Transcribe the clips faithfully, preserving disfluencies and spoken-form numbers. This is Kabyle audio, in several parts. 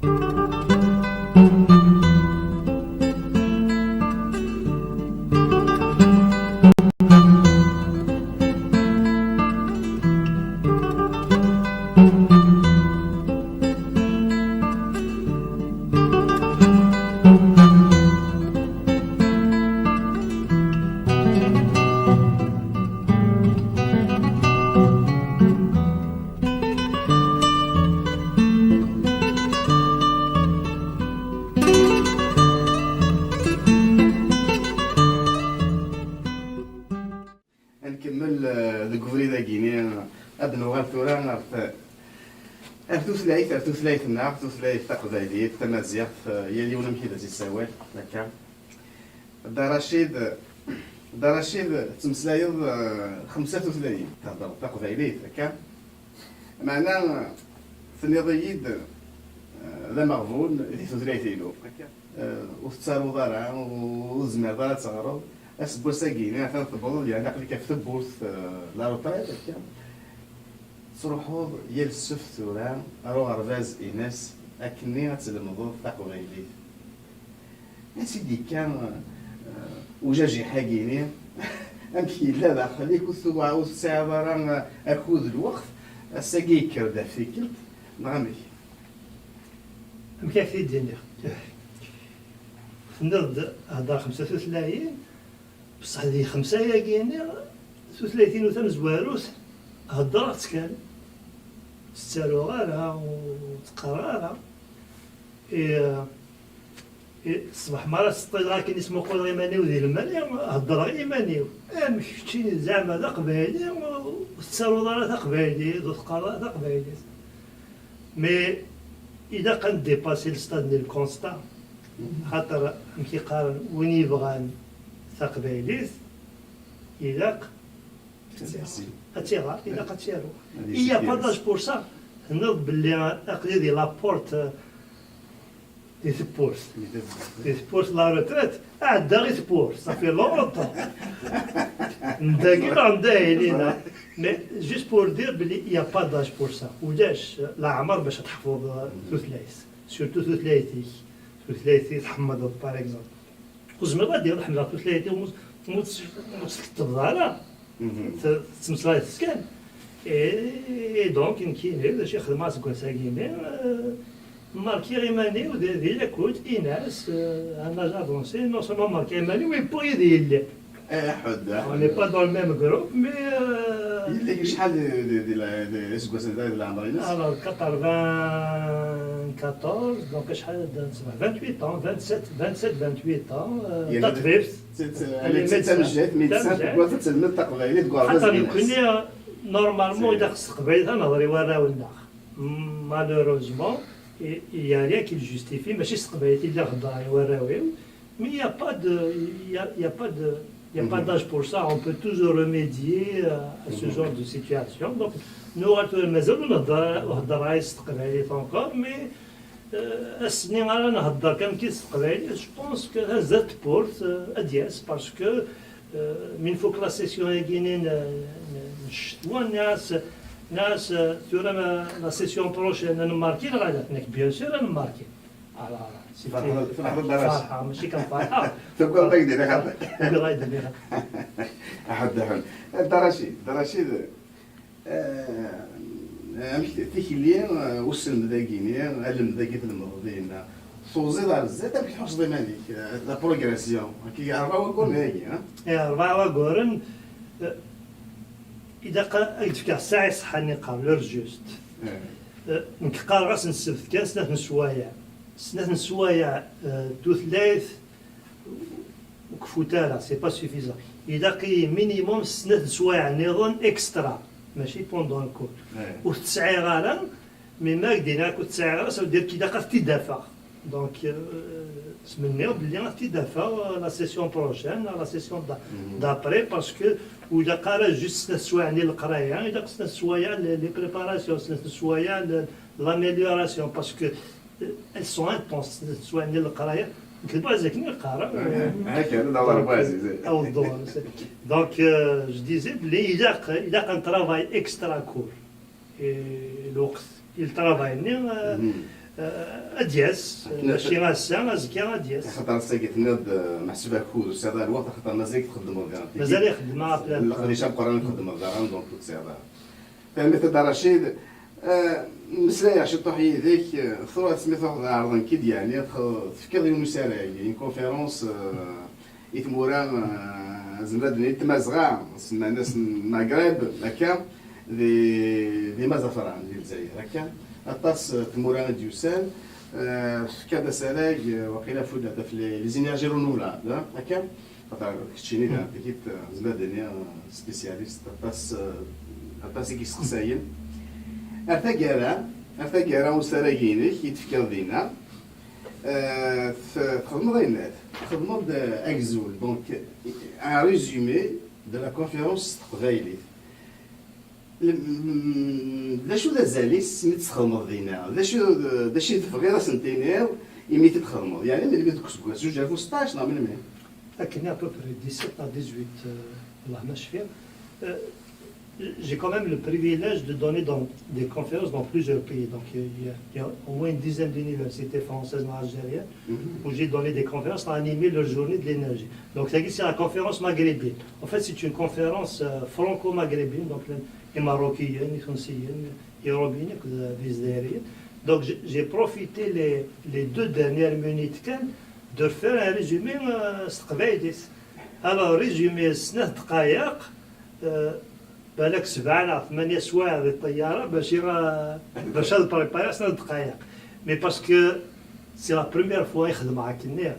Ad nkemmel, eh, deg ubrid-agi-ni, ad nuɣal tura ɣer t-, ar tutlayt, ar tutlayt-nneɣ, tutlayt taqbaylit, tamaziɣt, eh, yal yiwen amek i d as-yessawal, akka. Dda Racid, Dda Racid, tettmeslayeḍ, eh, xemsa tutlayin, theddreḍ taqbaylit, akka. Meɛna, tenniḍ-iyi-d, eh, d ameɣbun di tutlayt-inu, akka. Eh, ur tettaruḍ ara, ur, ur tezmireḍ ara ad teɣreḍ. Aseggas-agi-ni atan tewwḍeḍ, yeɛni aql-ik ɣef tewwurt, eh, la retraite, akka. Tettruḥuḍ yal ssebt tura ar uɣerbaz-ines akkenni ad tlemdeḍ taqbaylit. Ansi d-yekka, eh, ujajiḥ-agi-ni? Amek yella daxel-ik? Ur t-, ur tesɛiḍ ara, eh, akud, lweqt? Ass-agi yekker-d ɣef tikkelt, neɣ amek? Amek ad ak-t-id-iniɣ? Tenniḍ-d heddreɣ xemsa tutlayin, bṣeḥ di xemsa-yagi-nni, tutlayt-inu tamezwarut heddreɣ-tt kan, ur tt-ttaruɣ ara, ur tt-qqareɣ ara. I, i, ṣṣbeḥ mi ara seṭṭileɣ akken i smuquleɣ iman-iw di lemri, heddreɣ i iman-iw. Amek keččini zeɛma d aqbayli, ur tettaruḍ ara taqbaylit, ur teqqareḍ ara taqbaylit? Mais ilaq ad ndipasi le stade-nni, le constat. Xaṭer, amek i qqaren, win yebɣan taqbaylit, ilaq ad tt-iɣer, ilaq ad tt-yaru. Il y a pas d'âge pour ça. Tenniḍ belli aql-i di la porte, di tewwurt. Di tewwurt, la retraite, ɛeddaɣ i tewwurt, ça fait longtemps. Ndagi neɣ ndahilina. Mais juste pour dire belli il y a pas d'âge pour ça. Ulac leɛmer bac ad teḥfeḍ tutlayt. Surtout tutlayt-ik. Tutlayt i tḥemmleḍ, par exemple. Ur tezmireḍ ad d-tiniḍ ḥemmleɣ tutlayt-iw, ur, ur tt-, ur tt-tkettbeḍ ara. Mhm. T-, tettmeslayeḍ-tt kan. Et donc, nekkini, d acu i xedmeɣ seg wass-agi-nni, euh, markiɣ iman-iw di, di l'écoute, in-as, euh, un âge avancé, non seulement markiɣ iman-iw, et puis d yelli. Aḥud, aḥud. On n'est pas dans le même groupe, mais, euh, yelli-k acḥal di, di, di la, di, iseggasen da di leɛmer-ines? Alors, quatre-vingt-quatorze, donc acḥal d vingt-huit ans, vingt-sept, vingt-sept, vingt-huit ans, euh, taṭbibt. Tt-, tt-, elle est médecin. Tamejjayt, médecin, tewwa tettelmed taqbaylit deg uɣerbaz. Xaṭer nekkni, normalement, ilaq s teqbaylit ad nehder i warraw-nneɣ. Malheureusement, il y a rien qui le justifie, mačči s teqbaylit i lliɣ heddreɣ i warraw-iw, mais il y a pas de, il y a, il y a pas de, il y a pas d'âge pour ça, on peut toujours remédier à, à ce genre de situation. Donc, nuɣal tura mazal ur nehder, ur heddreɣ ara s teqbaylit encore, mais Euh, ass-nni ara nhedder kan ki s teqbaylit, je pense que zdat tewwurt, euh, ad d-yas, parce que, euh, mi nfuk la session-agi-nni n, n, n ccetwa, nniɣ-as, nniɣ-as, euh, tura ma, la session prochaine, ad nemmarki neɣ ala? Nekk, bien sûr, ad nemmarki. Alors, c'était ferḥeḍ, ferḥeḍ d aras. Ferḥeɣ, mačči kan ferḥeɣ. Tugadeḍ-ak-d, ilaq ad... Tugadeḍ-ak-d, ilaq. Aḥud, aḥud. Dda Racid, Dda Racid, Eh, amek tikli, eh, uselmed-agi-ni, allemd-agi tlemdeḍ dinna, tuẓiḍ ar zdat, amek tḥusseḍ iman-ik? Eh, la progression, akka, rebɛa wayyuren dagi, ha? Eh, rebɛa wayyuren, eh, ilaq ad ak-d-fkeɣ ssaɛa iṣeḥḥan, qqar l'heure juste. Eh. Eh, nekk qqareɣ ass n ssebt kan snat n sswayeɛ. Snat n sswayeɛ, eh, tutlayt, ur kfut ara, c'est pas suffisant. Ilaq-iyi minimum snat n sswayeɛ nniḍen extra, mačči pendant le cours. Ur t-sɛiɣ ara, mais ma ak-d-iniɣ ur t-sɛiɣ ara, ça veut dire k-ilaq ad t-id-afeɣ. Donc, euh, ttmenniɣ belli ad t-id-afeɣ, euh, la session prochaine, la session d'a-, d'après, parce que ur ilaq ara juste snat n sswayeɛ n leqraya, ilaq snat n sswayeɛ n les préparations, snat n sswayeɛ n l'amélioration, parce que elles sont intenses, ttwali leqraya. Nekk d Boaz akken i qqareɣ. Akka, d awal Boaz. Awḍen. Donc, euh, je disais, belli ilaq, ilaq un travail extra court. Et lweqt, le travail-nni, euh, Ad d-yas, mačči ass-a, azekka ad d-yas. Axaṭer ass-agi tenniḍ-d, eh, meḥsub akud ur tesɛiḍ ara lweqt, axaṭer mazal-ik txeddmeḍ diɣen. Mazal ixeddem à plein temps. Leqdic ameqqran i txeddmeḍ daɣen, donc ur tesɛiḍ ara. Tanemmirt a Dda Racid. Eh, mmeslayeɣ ciṭuḥ yid-k, eh, tura asmi truḥeḍ ɛerḍen-k-id, yeɛni tx-, tefkiḍ yiwen usarag, une conférence, eh, i tmura, eh, zemreɣ ad d-nini n tmazɣa, semman-as n Magreb, akka, di, di Mazafran, di Lezzayer, akka. Aṭas, eh, tmura i d-yusan, eh, tefka-d asarag, eh, waqila fud ɣef les, les énergies renouvelables, eh, akka. Xaṭer keččini d, mm, tigi, eh, zemreɣ ad d-nini, eh, spécialiste, aṭas, eh, aṭas i yesteqsayen. Ar taggara, ar taggara usarag-inek i d-tefkiḍ dinna, Eh, t-, txedmeḍ ayenna, txedmeḍ-d, eh, agzul, donc, un résumé de la conférence s teqbaylit. L-, mm, d acu d azal-is mi tt-txedmeḍ dinna? D acu, d acu i tebɣiḍ ad sen-tiniḍ imi t-txedmeḍ? Yeɛni melmi, deg useggas zuǧ alaf u seṭṭac neɣ melmi? Akken à peu près dix-sept à dix-huit, euh, Allah ma cfiɣ. Euh, j'ai quand même le privilège de donner dans des conférences dans plusieurs pays. Donc il y a, il y a au moins une dizaine d'universités françaises et algériennes, mhm, où j'ai donné des conférences, on a animé leur journée de l'énergie. Donc c'est c'est la conférence maghrébine. En fait, c'est une conférence, euh, franco-maghrébine, donc les, les Marocains, les Tunisiens, les Robinais, les Algériens. Donc j'ai j'ai profité les, les deux dernières minutes de faire un résumé, euh, s teqbaylit. Alors, résumé, snat dqayeq, euh, balak sebɛa neɣ tmanya swayeɛ di ṭṭayyara, bac i, euh, bac ad prépariɣ snat dqayeq. Mais parce que c'est la première fois i xedmeɣ akken-nni.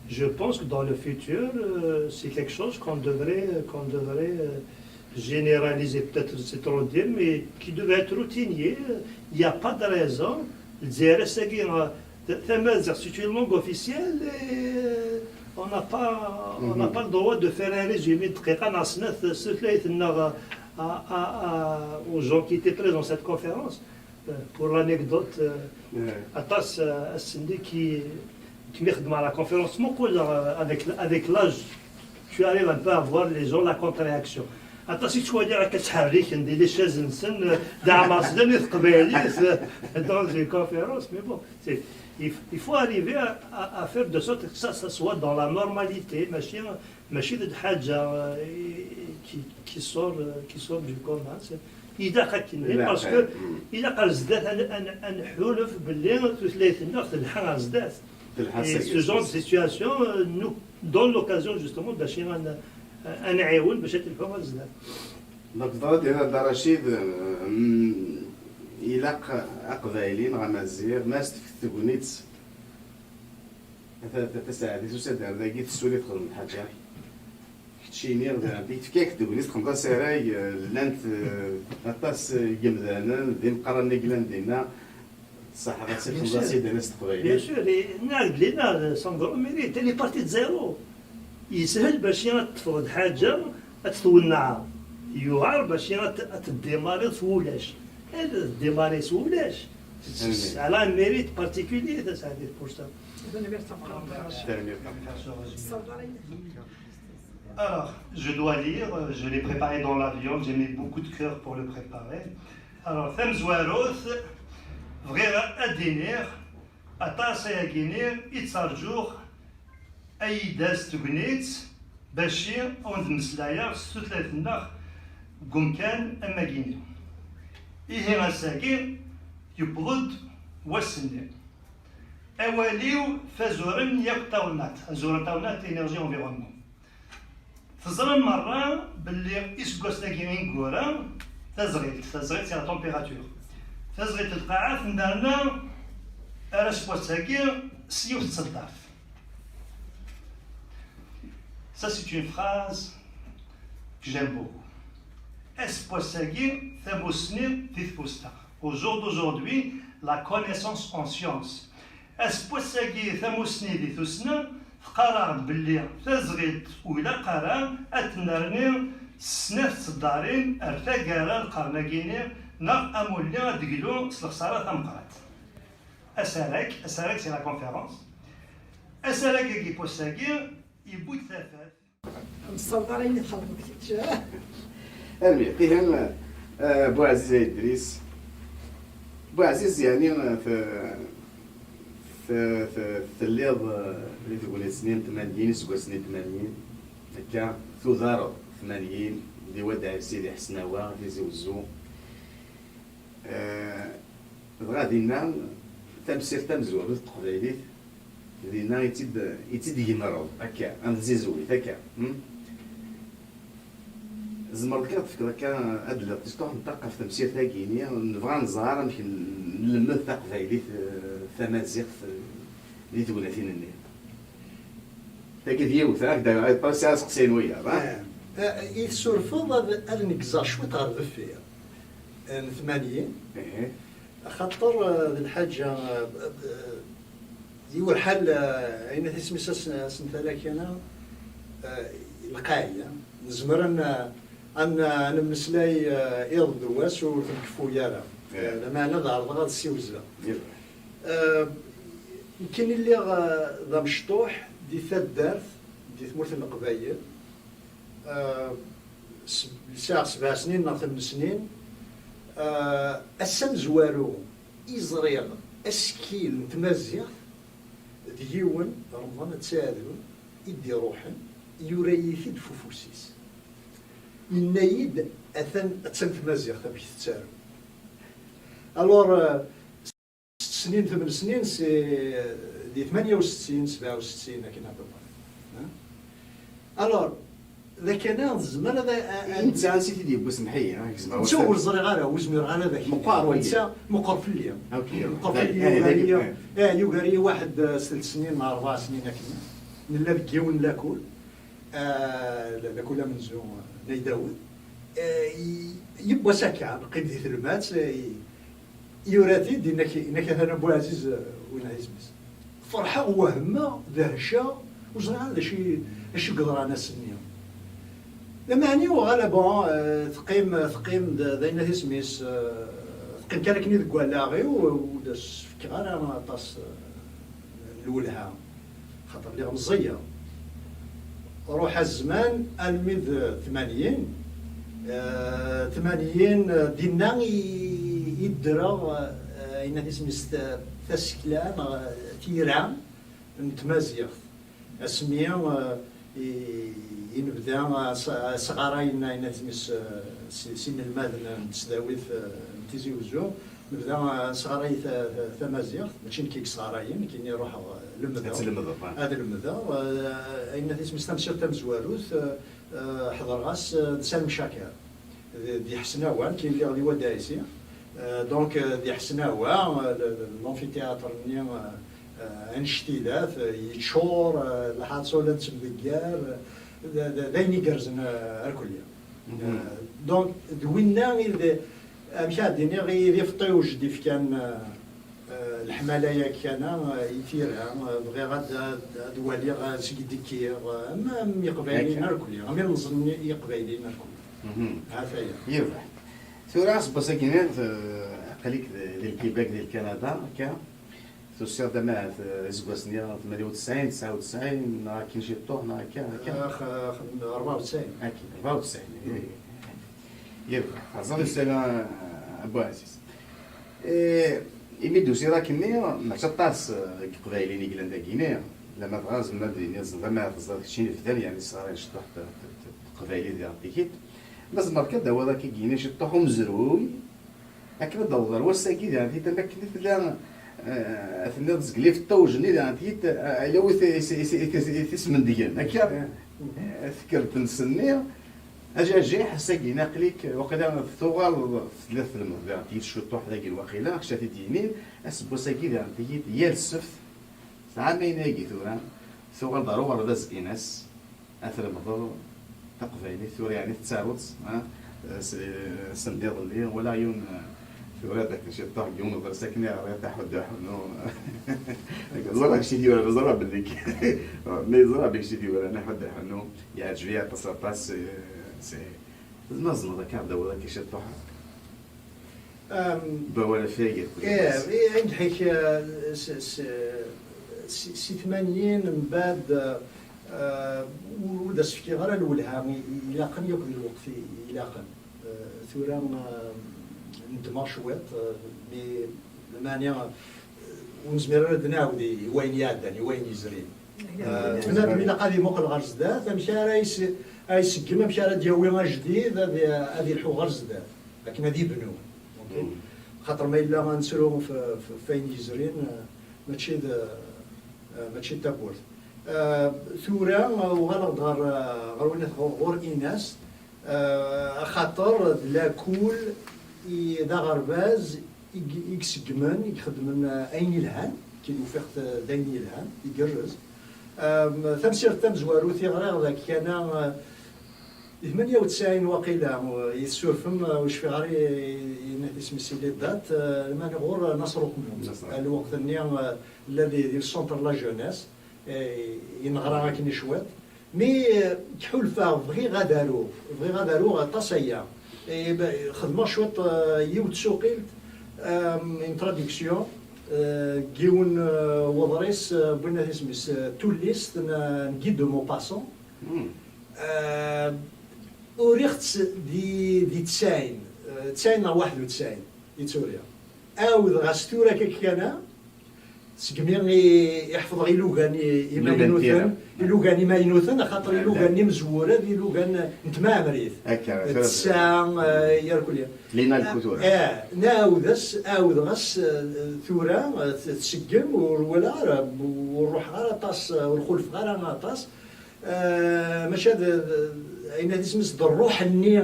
Je pense que dans le futur, euh, c'est quelque chose qu'on devrait, qu'on devrait, euh, généraliser, peut-être c'est trop dire, mais qui devait être routinier. Il n'y a pas de raison. Lezzayer ass-agi, euh, ta-, tamaziɣt, c'est une langue officielle et, euh, on n'a pas, on n'a, mhm, pas le droit de faire un résumé de dqiqa neɣ snat s tutlayt-nneɣ, euh, à, à, à, aux gens qui étaient présents à cette conférence. Euh, pour l'anecdote, euh, ouais, aṭas, euh, ass-nni ki, ki mi xedmeɣ la conférence, muqul, euh, avec, avec l'âge, tu arrives un peu à voir les gens, la contre-réaction. Aṭas i ttwaliɣ akka ttḥerriken di les chaises-nsen, euh, d aɛmer zdan i teqbaylit, euh, dans une conférence, mais bon, c'est, il, f-, il faut arriver à, à, à faire de sorte que ça, ça soit dans la normalité, mačči, mačči d lḥaǧa, euh, qui, qui sort, euh, qui sort du commun. C'est, ilaq akken, ilaq, parce que, mm, ilaq ar zdat ad, ad, ad nḥulef belli tutlayt-nneɣ telḥa ar zdat. Telḥa. Et ce genre de situation, euh, nous donne l'occasion justement bac ad, ad nɛiwen bac ad telḥu ar zdat. Donc, teẓriḍ, a Dda Racid, mm, ilaq aqbayli neɣ amaziɣ, ma as-tefk tegnit, ta-, ta-, tasaɛdit usadar dagi tessuli txedm lḥaǧa. Keččini, d-, tefka-k tegnit, txedmeḍ asarag, eh, llant, eh, aṭas, eh, n yemdanen d imeqqranen i yellan dinna. Ṣaḥa, ad tafeḍ asidani s teqbaylit. Bien sûr, et nag lina, son grand mérite, elle est partie de zéro. Yeshel bac ad teṭṭfeḍ lḥaǧa, ad tt-twenneɛ. Yuɛer bac ad t-, ad tdémarriḍ s wulac. Elle a démarré s wulac. Elle a un mérite particulier, tasaɛdit, pour ça. Alors, je dois lire, je l'ai préparé dans l'avion, j'ai mis beaucoup de cœur pour le préparer. Alors, tamezwarut, bɣiɣ ad d-iniɣ, aṭas ayagi-nni i ttarǧuɣ ad yi-d-tas tegnit bac i awen-d-mmeslayeɣ s tutlayt-nneɣ deg umkan am wagi-nni. Ihi ass-agi yewweḍ-d wass-nni. Awal-iw f azuren yakk tawennaṭ, azuren tawennaṭ, énergie, environnement. Teẓram merra belli iseggasen-agi ineggura, tazɣilt, tazɣilt c'est la température, tazɣilt n lqaɛa tennerna ar aseggas-agi s yiwet n tseddart. Ça, c'est une phrase que j'aime beaucoup. Aseggas-agi, tamussni di tfusna. Au jour d'aujourd'hui, la connaissance en science. Aseggas-agi, tamussni di tussna, teqqar-aɣ-d belli tazɣilt ur ilaq ara ad tennerni s snat tseddarin ar taggara n lqern-agi-nni, neɣ amulli ad d-teglu s lexsara tameqqrant. Asarag, asarag, c'est la conférence. Asarag-agi n wass-agi yewwi-d tafat. Nessaweḍ ara ayen i txedmeḍ kečč. Armi, ihi, eh, Buɛziz Idris. Buɛziz, yeɛni, eh, t-, Te-, te-, telliḍ, eh, di tegnit-nni n tmanyin, iseggasen n tmanyin, akka tudareḍ tmanyin, di Wadaɛi Sidi Ḥesnawa, Tizi Wezzu. Eh, dɣa dinna, tamsirt tamezwarut n teqbaylit, dinna i tt-id, i tt-id-tgemreḍ, akka, am tzizwit, akka. Hmm? Tzemreḍ kan ad tefkeḍ akka, ad d-telliḍ ciṭuḥ n ṭṭaq ɣef temsirt-agi-nni, nebɣa ad nẓer amek n-, nlemmed taqbaylit, eh, tamaziɣt, eh, di tegnatin-nni. Tagi d yiwet, ha, ak-d-, ad d-, ad d-, aseqsi n wiyaḍ, ha? Eh, eh, i tessurfeḍ ad, ad neggzeɣ cwiṭ ɣer deffir, eh, n tmanyin. Ih. Axaṭer, eh, d lḥaǧa, eh, eh, yiwelḥal, eh, ayen at isem-is asen-, asental akana, eh, lqay, eh, nezmer ad n-, ad n-, ad nemmeslay, eh, iḍ d wass ur t-nkeffu ara. Eh, lameɛna ad ɛerḍeɣ ad ssiwzleɣ. Eh, nekkini lliɣ, eh, d amecṭuḥ di taddart, di tmurt n Leqbayel. Eh, s-, sɛiɣ sebɛa snin neɣ tmen snin. Eh, ass amezwaru i ẓriɣ asekkil n tmaziɣt d yiwen, Remḍan At Saɛdu, i d-iruḥen, yura-yi-t-id f ufus-is. Yenna-yi-d, atan, attan tmaziɣt amek tettaru. Alors, eh, snin, tmen snin, si, di tmanya u settin, sebɛa u settin, akken à peu près. Hein? Alors, d akana tezmer ad, a, a, netta ansi t-id-yewwi, semmeḥ-iyi, ha, gezmeɣ netta ur ẓriɣ ara, ur zmireɣ ara ad ak-, meqqar wagi. Netta meqqer fell-i. Ok. Meqqer fell-i, eh, yugar-iyi, eh, yugar-iyi waḥed, eh, s telt snin neɣ rebɛa snin akken. Nella deg yiwen n lakul. Ah, la, la kula menzu, eh, Nayt Dawed. Eh, i-, yiwwas akka, neqqim di telmat, eh, i-, yura-t-id, yenna-k, yenna-k atan Abu Ɛziz, eh, win isem-is. Ferḥeɣ, wehmeɣ, dehceɣ, ur ẓriɣ ara d acu i, acu i yeḍran ass-nni. Lameɛna uɣal, bon, eh, teqqim, teqqim d, d ayen at isem-is, eh, teqqim kan akken deg wallaɣ-iw, ur d as-fkiɣ ara aṭas, eh, n lwelha. Xaṭer lliɣ meẓẓiyeɣ. Ruḥ a zzman almi d tmanyin, eh, tmanyin, eh, dinna i, i ddreɣ, eh, ayen at isem-is ta-, tasekla neɣ tira n tmaziɣt. Asmi, eh, i, i nebda, eh, s-, asɣaray n, ayen at isem-is, eh, s, s inelmaden n tesdawit, eh, n Tizi Wezzu, Nebda, eh, nesɣaray ta-, ta-, tamaziɣt, mačči nekk i yesɣarayen, nekkini ruḥeɣ, eh, lemdeɣ. Ad tlemdeḍ, ah. Ad lemdeɣ, eh, ayen at isem-is tamsirt tamezwarut, eh, eh, ḥeḍreɣ-as, eh, d Salem Chaker. D, di Ḥesnawa, nekkini lliɣ di Wadaɛisi. Eh, donc, eh, di Ḥesnawa, eh, le, le, l'amphithéâtre-nni, eh, eh, annect-ilat, eh, yeččur, eh, lḥaṣul ad nettemdeggar, eh, d, d, d ayen igerrzen, eh, irkelli. Mhm. Eh, donc, d winna i d, amek ad d-iniɣ, i d ifeṭṭiwej d-ifkan, eh, eh, leḥmala-ya kana, eh, i tira, eh, bɣiɣ ad, ad, ad waliɣ, eh, seg i d-kkiɣ, eh, am, am Iqbayliyen akka. Irkelli, am ilmeẓyen n Iqbayliyen irkelli. Mhm. Ha-t-aya. Yerbeḥ. Tura aseggas-agi, eh, aql-ik d, di Lkibak, di Lkanada, akka. Tusiḍ-d ama, eh, aseggas-nni tmanya u tesɛin, tesɛa u tesɛin, neɣ akken ciṭuḥ, neɣ akka, akka? Ax-, ax-, rebɛa u tesɛin. Akken, rebɛa u tesɛin. Mm. Yerbeḥ. Xaṣṣan ussan-a, a Buɛziz. Eh, imi d-tusiḍ akkenni, mačči aṭas, eh, n Yeqbayliyen i yellan dagi-ni, lama dɣa zemreɣ ad d-iniɣ, zemreɣ ma teẓriḍ keččini bdan, yeɛni tesɣarayeḍ ciṭuḥ t-, t-, t-, teqbaylit diɣen tikit. Ma tzemreḍ kan ad d-tawiḍ akkagi-ni ciṭuḥ umezruy, akken ad d-taweḍ ar wass-agi, diɣen tikit, am akken i tella, eh, ad tenniḍ zgelli f ṭṭawj-nni, diɣen tikit, eh, ala wi t-, i t-, i t-, i t-, i t-, i t-ismendgen, akka, eh, tekkert-nsen-nni, ajajiḥ, ass-agi-ni aql-ik, waqila tuɣaleḍ, tella tlemdeḍ, diɣen tikit ciṭuḥ dagi waqila, kečč ad t-id-yinin, aseggas-agi, diɣen tikit, yal ssebt, tesɛa ayen-agi tura, tuɣaleḍ ar uɣerbaz Inas, ad tlemdeḍ taqbaylit, tura yeɛni tettaruḍ-tt, ha? S-, sendiḍelli, walaɣ yiwen, eh, tura-d akken ciṭuḥ deg yiwen uḍris akken i ɣriɣ taḥuddu ḥunnu. Ẓriɣ amek i t-yuran, ẓriɣ belli k-, mi ẓriɣ amek i t-yuran, aḥuddu ḥunnu, yeɛǧeb-iyi aṭas, aṭas, eh, s-, tezmereḍ akka ad d-tawiḍ akka ciṭuḥ? Am, Bawal ɣef wayagi. Eh, eh, ngeḥ-ik, eh, s, s, si, si tmanyin, mbeɛd, eh, ur, ur d as-fkiɣ ara lwelha i, i ilaqen yakk d lweqt i, i ilaqen. Eh, tura, eh, nedmeɣ cwiṭ, eh, mi, lmeɛna, eh, Ur nezmir ara ad d-nɛawed i wayen iɛeddan, i wayen yezrin. Bnadem ilaq ad imuqel ɣer zdat, amek ara is-, ad iseggem, amek ara d-yawi ajdid, ad, ad ilḥu ɣer zdat, akken ad ibnu. Xaṭer ma yella ad nettru f, f, f wayen yezrin, mačči d, mačči d tawwurt. Tura uɣaleɣ-d ɣer, ɣer winat ɣur, ɣur Inas, axaṭer d lakul i, d aɣerbaz i, i iseggmen, i ixeddmen ayen ilhan, akken ufiɣ-t d ayen ilhan, igerrez. Tamsirt tamezwarut i ɣriɣ dagi kan, di tmanya u tesɛin waqila, i tessurfem, ur cfiɣ ara i, i, yenna-t isem-is i les dates, lmani ɣur Nasser Uqmum. Lweqt-nni, la di, di le centre la jeunesse, i, i neɣra akken i cwiṭ. Mi, eh, ḥulfaɣ bɣiɣ ad aruɣ, bɣiɣ ad aruɣ aṭas aya. Eh, xedmeɣ cwiṭ, eh, yiwet tsuqilt, eh, une traduction, eh, n yiwen, eh, weḍris, eh, n winna isem-is, eh, tullist n, n Guy de Maupassant. Eh, uriɣ-tt di, di tesɛin, eh, tesɛin neɣ waḥed u tesɛin i tt-uriɣ. Ɛawdeɣ-as tura akka kan, segmi i, i ḥefḍeɣ ilugan i, imaynuten, ilugan imaynuten, axaṭer ilugan imezwura d ilugan n tmaɛemrit. Akka, d tesɛa, eh, yerkul. Lina lkutura. Eh, nɛawed-as, ɛawdeɣ-as, eh, tura, eh, t-, tseggem, ur walaɣ ara, ur ruḥeɣ ara aṭas, eh, ur xulfeɣ ara aṭas. Eh, maca d, d, ayen ad isem-is d ṛṛuḥ-nni,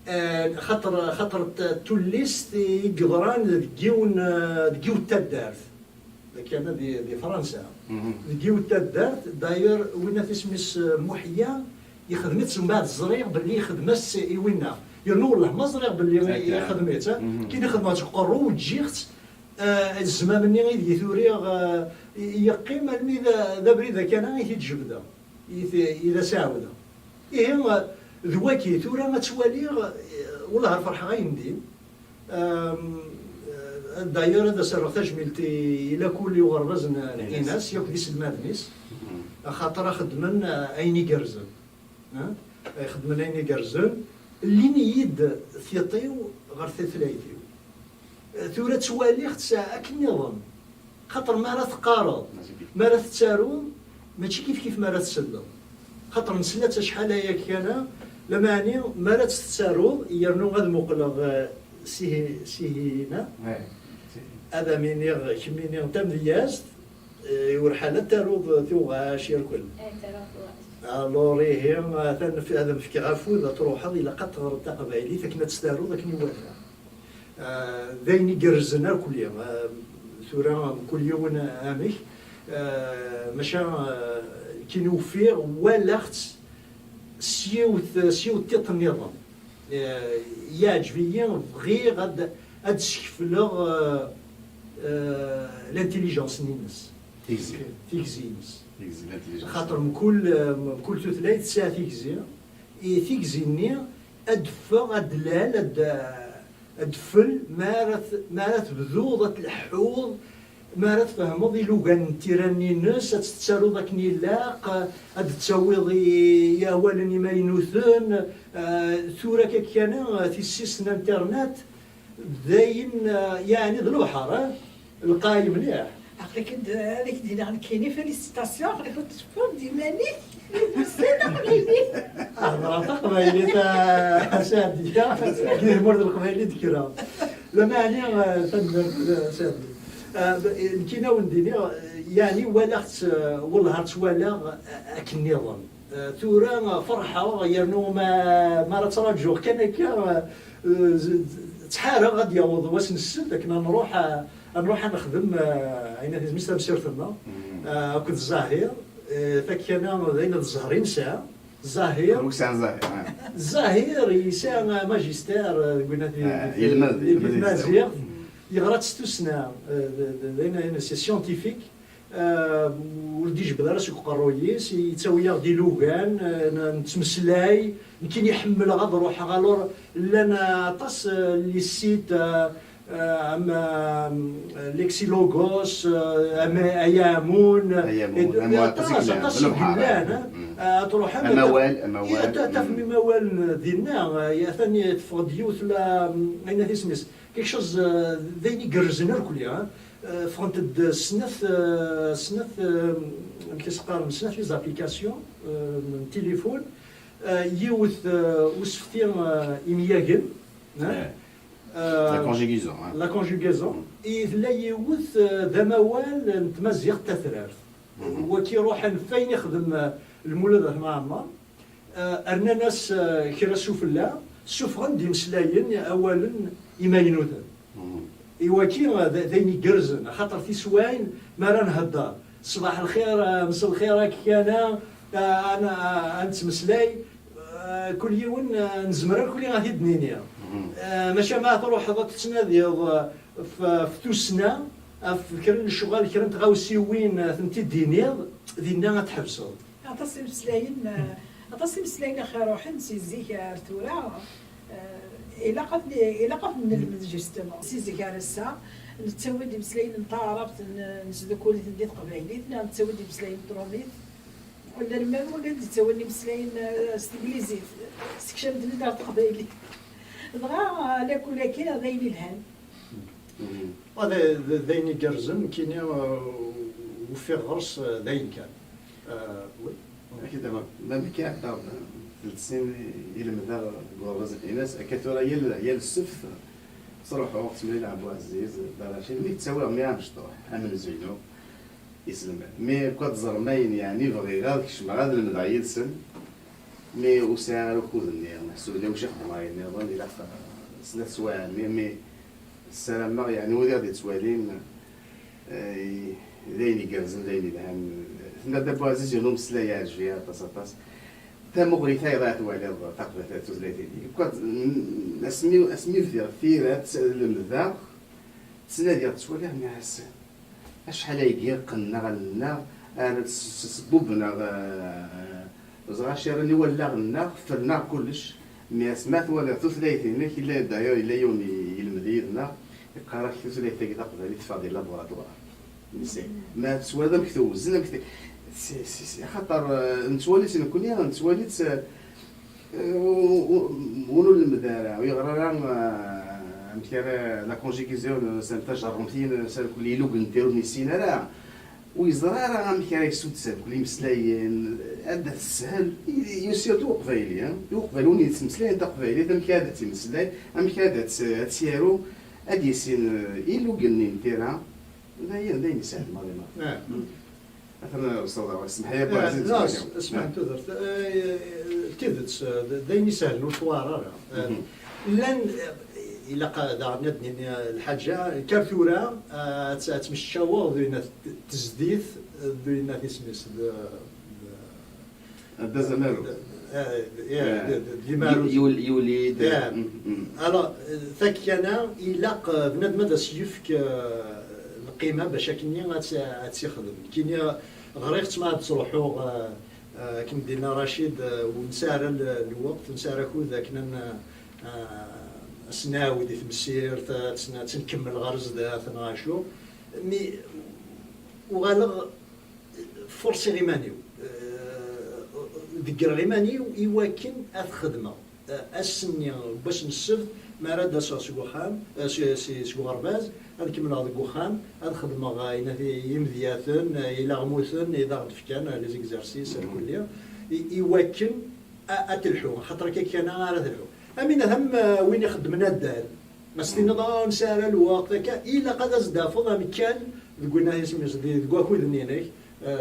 eh, xaṭer, xaṭer t-, tullist i yeḍran deg yiwen, eh, deg yiwet taddart. Dagi kan di, di Fransa. Deg yiwet taddart, d'ailleurs, winna isem-is, eh, Muḥya, ixdem-itt mbeɛd ẓriɣ belli ixdem-as i winna. Yernu wellah ma ẓriɣ belli ixdem-itt, eh, kin ixdem-tt deg uqerru, ǧǧiɣ-tt, eh, zzmam-nni ideg i t-uriɣ, eh, i-, yeqqim almi d, d abrid akana i t-id-jebdeɣ. I t-, i d as-ɛawdeɣ. Ihi, d wagi, tura ad twaliɣ, eh, wellah ar ferḥeɣ ayendin. Am, eh, d'ailleurs, ad as-rreɣ tajmilt i, i lakul i uɣerbaz n, n Inas, yakk d iselmaden-is, axaṭer a xeddmen, eh, ayen igerrzen. Eh? A xeddmen ayen igerrzen, llin-iyi-d tiṭ-iw ɣer tutlayt-iw. Tura ttwaliɣ-tt akken nniḍen. Xaṭer mi ara teqqareḍ, mi ara tettaruḍ, mačči kif kif mi ara tselleḍ. Xaṭer nesla-tt acḥal aya kan, lameɛna mi ara tt-tettaruḍ, yernu ad muqleɣ, eh, Sihi-, Sihina, ad am-iniɣ, kemmini d tamedyazt, eh, ur ḥala ad taruḍ tuɣac yerkul. Alors, ihi, atan f-, ad am-fkeɣ afud, ad truḥeḍ, ilaq ad teɣreḍ taqbaylit akken ad tt-taruḍ akken iwata. Ah, d ayen igerrzen akk-, ah, tura mkul yiwen amek, ah, maca, ah, nekkini ufiɣ, walaɣ-tt s yiwet, s yiwet tiṭ nniḍen. Ah, yeɛǧeb-iyi, bɣiɣ ad, ad d-skefleɣ, ah, ah, l'intelligence-nni-ines. Tigzi. Tigzi-ines. Tigzi, l'intelligence. Xaṭer mkul, ah, mkul tutlayt tesɛa tigzi. I tigzi-nni ad d-teffeɣ, ad d-tlal, ad d-, ad d-tfel, mi ara t-, mi ara tebduḍ ad tleḥḥuḍ, mi ara tfehmeḍ ilugan n tira-nni-ines, ad tt-tettaruḍ akken ilaq, ad d-tawiḍ i, i awalen imaynuten, eh, tura akka kan, eh, tissist n internet, d ayen, eh, yeɛni d lebḥer, eh? Lqay mliḥ. Aql-ik-d, ad ak-d-iniɣ nekkini, félicitations, aql-ik ur tceffuḍ d iman-ik, d ussan aqbayli. Hedreɣ taqbaylit, a, a Saɛdi, deg tmurt n Leqbayel i d-kkreɣ. Lameɛna, a, tanemmirt, a Saɛdi. A, b-, nekkini ad wen-d-iniɣ, yeɛni walaɣ-tt, a, wellah ar tt-walaɣ, a, akken nniḍen. Eh, tura, eh, ferḥeɣ, yernu ma, ma ara ttṛaǧuɣ kan akka, eh, eh, z-, z-, ttḥareɣ ad d-yaweḍ wass n ssebt akken ad nruḥ, eh, ad nruḥ ad nexdem, eh, ayen ad nizmis tamsirt-nneɣ, eh, akked Zahir, eh, takkana d ayen ad zzher i nesɛa. Zahir. Ur sɛan Zahir, ah. Zahir yesɛa, eh, magister, eh, deg winat di, ah, di, yelmed, di, yelmed di tmaziɣt. Yeɣra-tt s tussna, eh, d, d, d ayen, ayen, c'est scientifique. Ah, ur d-ijebbed ara seg uqerruy-is, yettawi-yaɣ-d ilugan, ah, n-, nettmeslay, nekkini ḥemmleɣ ad ruḥeɣ, alors llan, ah, aṭas, ah, les sites, ah, ah, am, ah, Lexilogos, eh, ama- Ayamun, Ayamun, eh, ama- aṭas, aṭas i yellan, aṭas d i lemḥara. yellan, eh. Mm. Eh, ad truḥem, Amawal, eh, amawal. ta- tafem Mm. imawalen dinna, eh, atan teffeɣ-d yiwet la, mm, ayen at isem-is. Quelque chose, eh, d ayen igerrzen irkelli, eh. Eh, ffɣent-d snat, eh, snat, eh, amek i s-qqaren, snat les applications, eh, n tilifun, eh, yiwet, eh, usefti, eh, imyagen, eh. Eh, Eh, La conjugaison. Hein. La conjugaison. I tella yiwet, eh, d amawal n tmaziɣt tatrart. Mhm. Waki ruḥen f ayen ixdem, eh, Lmulud At Mɛemmer. Eh, rnan-as, eh, kra sufella, ssufɣen-d imeslayen, awalen imaynuten. Mhm. I waki, eh, d d ayen igerrzen, axaṭer tiswayin mi ara nhedder, ṣbaḥ lxir, eh, mselxir, akka kana, eh, ad n- ad nettmeslay, eh, kul yiwen, eh, nezmer akk ad t-id-nini. Mhm. Eh, maca ma truḥeḍ ad tettnadiḍ, eh, f f tussna, ɣef kra n lecɣal, kra n tɣawsiwin, eh, tent-id-tiniḍ, dinna ad tḥebseḍ. Aṭas imeslayen, eh, aṭas imeslayen axi ruḥen si zik ar tura, eh, ilaq ad, ilaq ad nelmed justement. Si zik ar ass-a, nettawi-d imeslayen n taɛrabt, n- nesdukul-iten di teqbaylit, neɣ nettawi-d imeslayen n trumit. Alamma d wagi d-yettawin imeslayen, eh, s teglizit, sekcam-ten-id ar teqbaylit. Dɣa, eh, lakul akin d ayen ilhan. Mhm. Wa d d- d ayen igerrzen, nekkini, uh, ufiɣ ɣer-s, uh, d ayen kan. Uh, oui. Akid ama, ma nekki ɛeddaɣ telt sin i lemdeɣ deg uɣerbaz n Inas, akka tura yal, yal ssebt ttruḥuɣ ttemlaleɣ Buɛziz, Dda Racid, mi ttawiɣ mmi amecṭuḥ, amenzu-inu, iselmad. Mi akka ad ẓrem ayen, yeɛni bɣiɣ ad kecmeɣ ad lemdeɣ yid-sen, mi ur sɛiɣ ara akud-nni, meḥsub ulac i xedmeɣ ayen nniḍen, ilaq, uh, snat swaɛin-nni, mi ssarameɣ, yeɛni wid i ɣ-d-yettwalin, eh, d ayen igerrzen, d ayen yelhan. Tenna-d Dda Buɛziz yiwen umeslay iɛǧeb-iyi aṭas, aṭas. Tamuɣli tayeḍ ara twaliḍ taqbaylit d tutlayt-nni. Nekk, asmi, asmi bdiɣ tira, tt- lemdeɣ, ttnadiɣ, ttwaliɣ, nniɣ-as, acḥal ayagi qqnen aɣallen-nneɣ, ar s- s- sbubben-aɣ, eh, ẓer aciren i wallaɣ-nneɣ, ffren-aɣ kullec. Mi asmi twaliḍ tutlayt-inek, yella, d'ailleurs, yella yiwen i- yelmed yid-neɣ, yeqqar-ak tutlayt-agi taqbaylit teffeɣ di laboratoire. Ma teswaliḍ amek tewzen, amek t- si- si- si- axaṭer, eh, nettwali-tt nekkni, nettwali-tt, eh, u- u- win ur nlemmed ara, ur yeɣri ara, eh, amek ara la conjugaison, eh, s tajerrumt-in, s irkelli ilugen n tira ur nessin ara, ur yeẓri ara amek ara yessuddes irkelli imeslayen, ad d-teshel, i, i, surtout uqbayli, eh, i uqbayli win yettmeslayen taqbaylit, amek ara d-tt-imeslay, amek ara d-tt-, ad tt-yaru, ad d-yissin, eh, ilugen-nni n tira, d ayen, d ayen isehlen maḍi maḍi. Ah. Atan usaḍ-aɣ, semmeḥ-iyi a Ah, Buɛziz. la, s- smeḥ tudert. Eh, d tidet, eh, d d ayen isehlen ur twar ara. Eh, Mhm. Llan, eh, ilaq daɣen ad d-nini, eh, lḥaǧa, kar tura, eh, ad tt- ad tmecčaweḍ d winna t- tezdit, eh, d winna tisem-is, d, d, Adda Zamaru. eh, eh, Eh, d- d- d imaru. Yul- Yuli-d. Eh. Mm, mm. Alors, eh, takkana, ilaq, eh, bnadem ad as-yefk, eh, lqima bac akkenni ad tt- ad tt-ixdem. Nekkini ɣriɣ-tt mi ad ttruḥuɣ, eh, eh, akken d-yenna Racid, eh, ur nesɛi ara l- lweqt, ur nesɛi ara akud akken ad n- eh, ad s-nɛawed i temsirt, ad s- ad tt-nkemmel ɣer zdat neɣ acu. Mi uɣaleɣ forsiɣ iman-iw, eh, deggreɣ iman-iw i wakken ad xedmeɣ, eh, ass-nni n wass n ssebt, mi ara d-aseɣ seg uxxam, eh, si- si- seg uɣerbaz, ad kemmleɣ deg uxxam, ad xedmeɣ, eh, ayen at- imedyaten, eh, ilaɣmuten i d aɣ-d-fkan, eh, les exercices, Mhm. Irkelli, i i wakken a- ad telḥu, axaṭer akka kan ara telḥu. Am, am, eh, win ixeddmen addal, ma s-tiniḍ, "Ah, ur nesɛi ara lweqt", akka, ilaq ad as-d-tafeḍ amkan deg win isem-is, di- deg wakud-nni-inek, eh,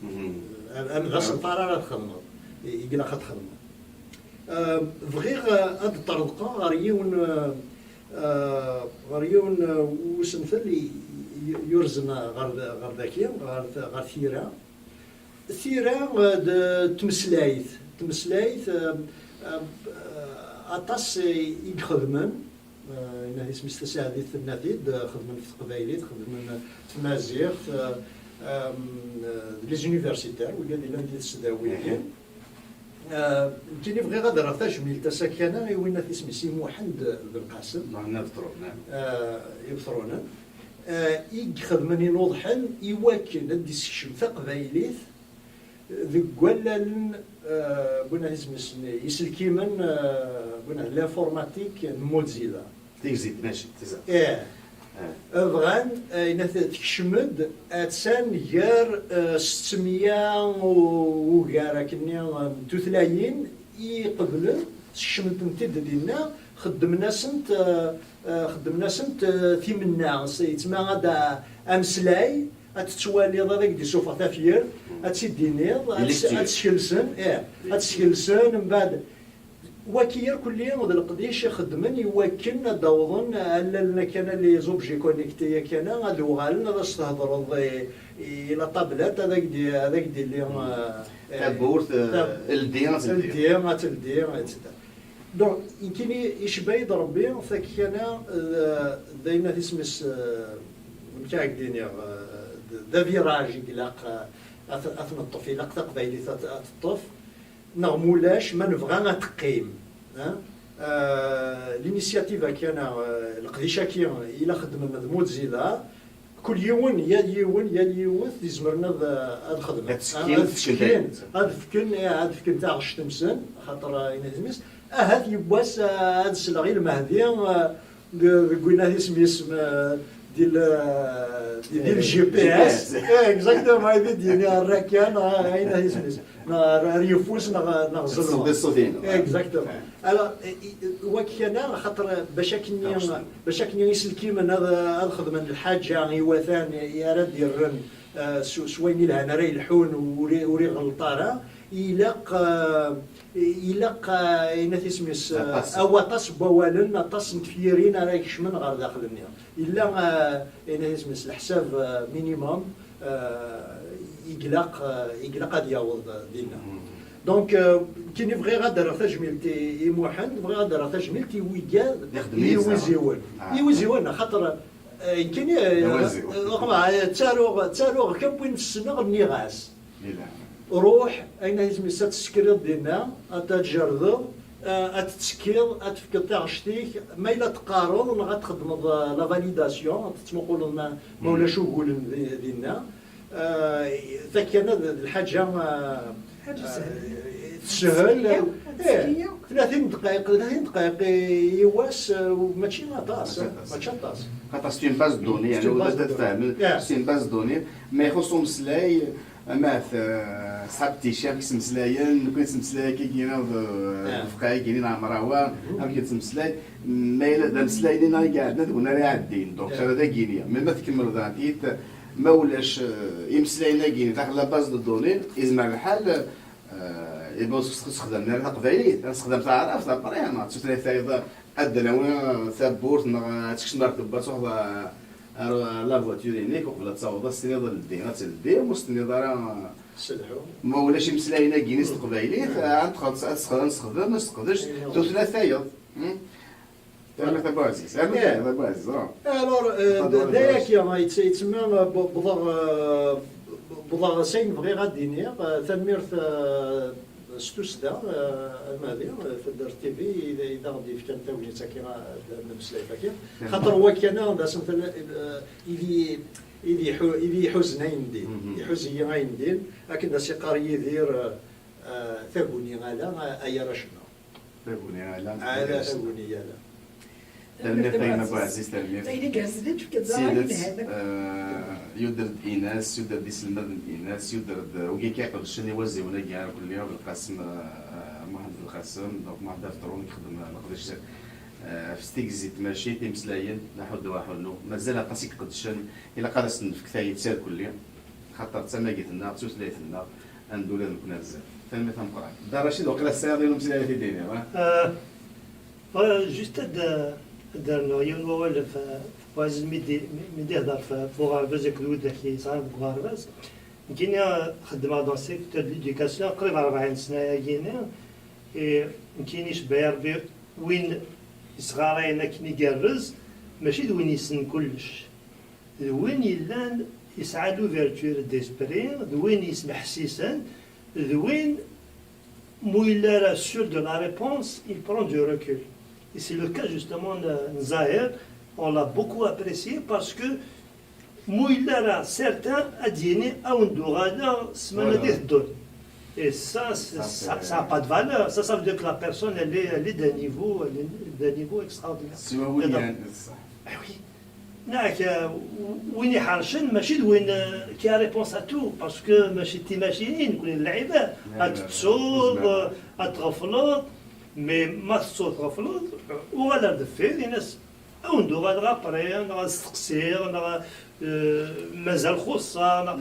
Mhm. am- am d asenfar ara txedmeḍ, i i ilaq ad txedmeḍ. Eh, bɣiɣ, eh, ad ṭṭerḍqeɣ ɣer yiwen, eh, eh, ɣer yiwen, eh, usentel i- i- yurzen ɣer d- ɣer daki, ɣer t- ɣer tira. Tira, eh, d tmeslayt, tmeslayt, eh, eh, aṭas i i ixedmen, eh, inna isem-is Tasaɛdit tenna-t-id, eh, xedmen f teqbaylit, xedmen f tmaziɣt, eh, em, eh, d les universitaires, wigad yellan di tesdawit. Eh, nekkini bɣiɣ ad rreɣ tajmilt ass-a kan i winna isem-is i Muḥend Belqasem. Muḥend Ibetṛunen. Eh, Ibetṛunen. Eh, i ixedmen inuḍḥen i wakken ad d-issekcem taqbaylit deg wallalen, eh, win isem-is, iselkimen, eh, win l'informatique n Mozilla. Tigzi n tmacint, tiza. Ih. Eh. Bɣan, eh, ayen tekcem-d, attan gar, eh, settemya u ugar akkenni n tutlayin i iqeblen, sekcmen-tent-id dinna, xeddmen-asent, eh, eh, xeddmen-asent, eh, timenna, s-, yettma ad a-, ameslay, ad tettwaliḍ, ad ak-d-isuffeɣ tafyirt, ad tt-id-tiniḍ, ad tt-, ad tt-skelsen, ih, ad tt-skelsen, mbeɛd, waki irkelli d leqdic i xeddmen i wakken ad d-awḍen allalen akkan, les objets connectés akkan, ad uɣalen ad as-thedreḍ i, i la tablette, ad ak-d-, ad ak-d-illi, eh, eh, tawwurt, eh, tab-, ldi, ad teldi. Ldi, ad teldi, et cetera. Donc, nekkini icebba-yi-d Rebbi, takkana, d, d ayen at isem-is, eh, amek ara k-d-iniɣ, eh, d, d aviraj i ilaq, eh, ad t-, ad t-neṭṭef, ilaq taqbaylit ad t-, ad teṭṭef, neɣ mulac, ma nebɣa ad teqqim, hein? Eh, l'initiative akkana, eh, leqdic-agi, ila xeddmen d Mozilla, kul yiwen, yal yiwen, yal yiwet, izemren ad, ad xedmen. Ad tekkin, ad tekkin, ad fken, eh, ad fken taɣect-nsen, axaṭer, eh, ayen at isem-is. Ahat yiwwas, eh, ad sleɣ i Lmehdi, eh, de-, deg win at isem-is, eh, di le, di, di le G P S. G P S. Eh, exactement, ad d-yini ar akken, eh, ayen at isem-is. Neɣ ar, ar yeffus, neɣ, neɣ ẓelmeɣ. Ad tesleḍ i ṣṣut-inu. Exactement. Alors, i, i, wak kana, axaṭer bac akken, bac akken iselkimen ad, ad xedmen lḥaǧa iwatan i ara d-irren, eh, s, s wayen ilhan ara yelḥun, ur i, ur iɣelleṭ ara, ilaq, eh, ilaq, eh, ayen at isem-is, eh, awaṭas n wawalen, aṭas n tefyirin ara ikecmen ɣer daxel-nni. Illa, eh, ayen at isem-is, leḥsab, eh, minimum, eh, i ilaq, eh, i ilaq ad yaweḍ, eh, dinna. Donc, eh, nekkini bɣiɣ ad d-rreɣ tajmilt i, i Muḥend, bɣiɣ ad d-rreɣ tajmilt i wigad, i wiziwen. I wiziwen, axaṭer, eh, nekkini, eh, eh, ttaruɣ, ttaruɣ kan win ssneɣ, nniɣ-as. Ruḥ, ayen ay isem-is, ad tessekriḍ dinna, ad tjerrdeḍ, eh, ad tettekkiḍ, ad tefkeḍ taɣect-ik, ma yella teqqareḍ neɣ ad txedmeḍ, eh, la validation, ad tettmuquleḍ ma, ma ulac ugulen di-, dinna. Eh, takkana d, d lḥaǧa, eh, teshel. Tlatin dqayeq, tlatin dqayeq i, i wass, eh, mačči aṭas, eh, mačči aṭas. Xaṭer c'est une base de données, c'est une base de données. C'est une base de données, ma ixuṣṣ umeslay, amat, eh, ṣṣḥab tici, amek ttmeslayen, nekkni nettmeslay akka, gini, d, d lefqay, gini, neɣ mrawa, amek nettmeslay, ma yella d ameslay-nni neɣ i iɛeddan, d win ara iɛeddin, donc, ara d agini. Mais ma tkemmleḍ, ɛeddi-t, ma ulac, eh, imeslayen-agi, daxel la base de données, izmer lḥal, eh, iban ur sexdamem ara taqbaylit, ad nessexdam taɛrabt, après, neɣ d tutlayt tayeḍ, ad d-nawi tawwurt, neɣ ad tekcem ar tewwurt, ad truḥeḍ ar, ar la voiture-inek, uqbel ad taweḍ, ad s-tiniḍ ldi, ad teldi, ur s-tenniḍ ara, ma ulac imeslayen-agi s teqbaylit, ad nexdem, ad nessexdem, ad nesseqdec tutlayt tayeḍ. Hmm? Tanemmirt a Bu Ɛziz. Armi tayeḍ a Bu Ɛziz, ah. Alors, euh, d, d ayagi, yett-, yettemma, euh, b-, wwḍeɣ, euh, wwḍeɣ s ayen bɣiɣ ad d-iniɣ. Euh, tanemmirt, euh, s tussda, euh, a Lmehdi, euh, Taddart T V, i, i d aɣ-d-yefkan tagnit-agi, ad, ad nemmeslay faki. Xaṭer wakana, d asentel, euh, i d-, i d-iḥu-, i d-iḥuzen ayendin. Iḥuz-iyi ayendin, akken d as-iqqar Yidir, euh, euh, taguni ala, ay arrac-nneɣ. Taguni ala. Ala taguni ala. Tanemmirt a gma Bu Ɛziz, tanemmirt. Ayen igerrzen i d-tefkiḍ d ayen yelhan. Eh, yuder-d Inas, yuder-d iselmaden n Inas, yuder-d, eh, wigi akka iqedcen iwaziwen-agi ara kulli, Belqasem, eh, Muḥend Belqasem, donc Muḥend Afeṭrun, ixeddem leqdic, eh, ɣef tigzi n tmacint, imeslayen, laḥuddu aḥunnu. Mazal aṭas i iqedcen, ilaq ad asen-nefk tayet irkelli, xaṭer d tamagit-nneɣ, d tutlayt-nneɣ, ad neddu ula d nekkni ar zdat. Tanemmirt tameqqrant. Dda Racid, waqila tesɛiḍ yiwen umeslay ara t-id-tiniḍ, ah? Eh, Bɣiɣ juste ad, ad d-rnuɣ yiwen wawal ɣef, ɣef Buɛziz mi d-, mi d-ihder ɣef, ɣef uɣerbaz akked widak yesɛan deg uɣerbaz. Nekkini, eh, xeddmeɣ dans le secteur de l'éducation qrib rebɛin sna-agi-ni. Eh, nekkini icebba-yi Rebbi win yesɣarayen akken igerrez, mačči d win yessnen kullec. D win yellan yesɛa l'ouverture d'esprit, d win yesmeḥsisen, d win mu yella ara sûr de la réponse, il prend du recul. Et c'est le cas justement n, n Zahir, on l'a beaucoup apprécié parce que Mu yella ara certain ad d-yini awen-d-uɣaleɣ ssmana d iteddun. Et ça, ça, ça n'a pas de valeur. Ça, ça veut dire que la personne, elle est, elle est d'un niveau, elle est d'un niveau extraordinaire. C'est oui. Ah oui. Neɣ, euh, win iḥercen mačči d win, euh, qui a réponse à tout, parce que mačči d timacinin, nekni d lɛibad. Ad tettuḍ, euh, ad tɣefleḍ, mais ma tettuḍ tɣefleḍ, uɣal ar deffir, in-as, awen-d-uɣaleɣ après, neɣ ad steqsiɣ, neɣ, euh, mazal xuṣṣeɣ, neɣ.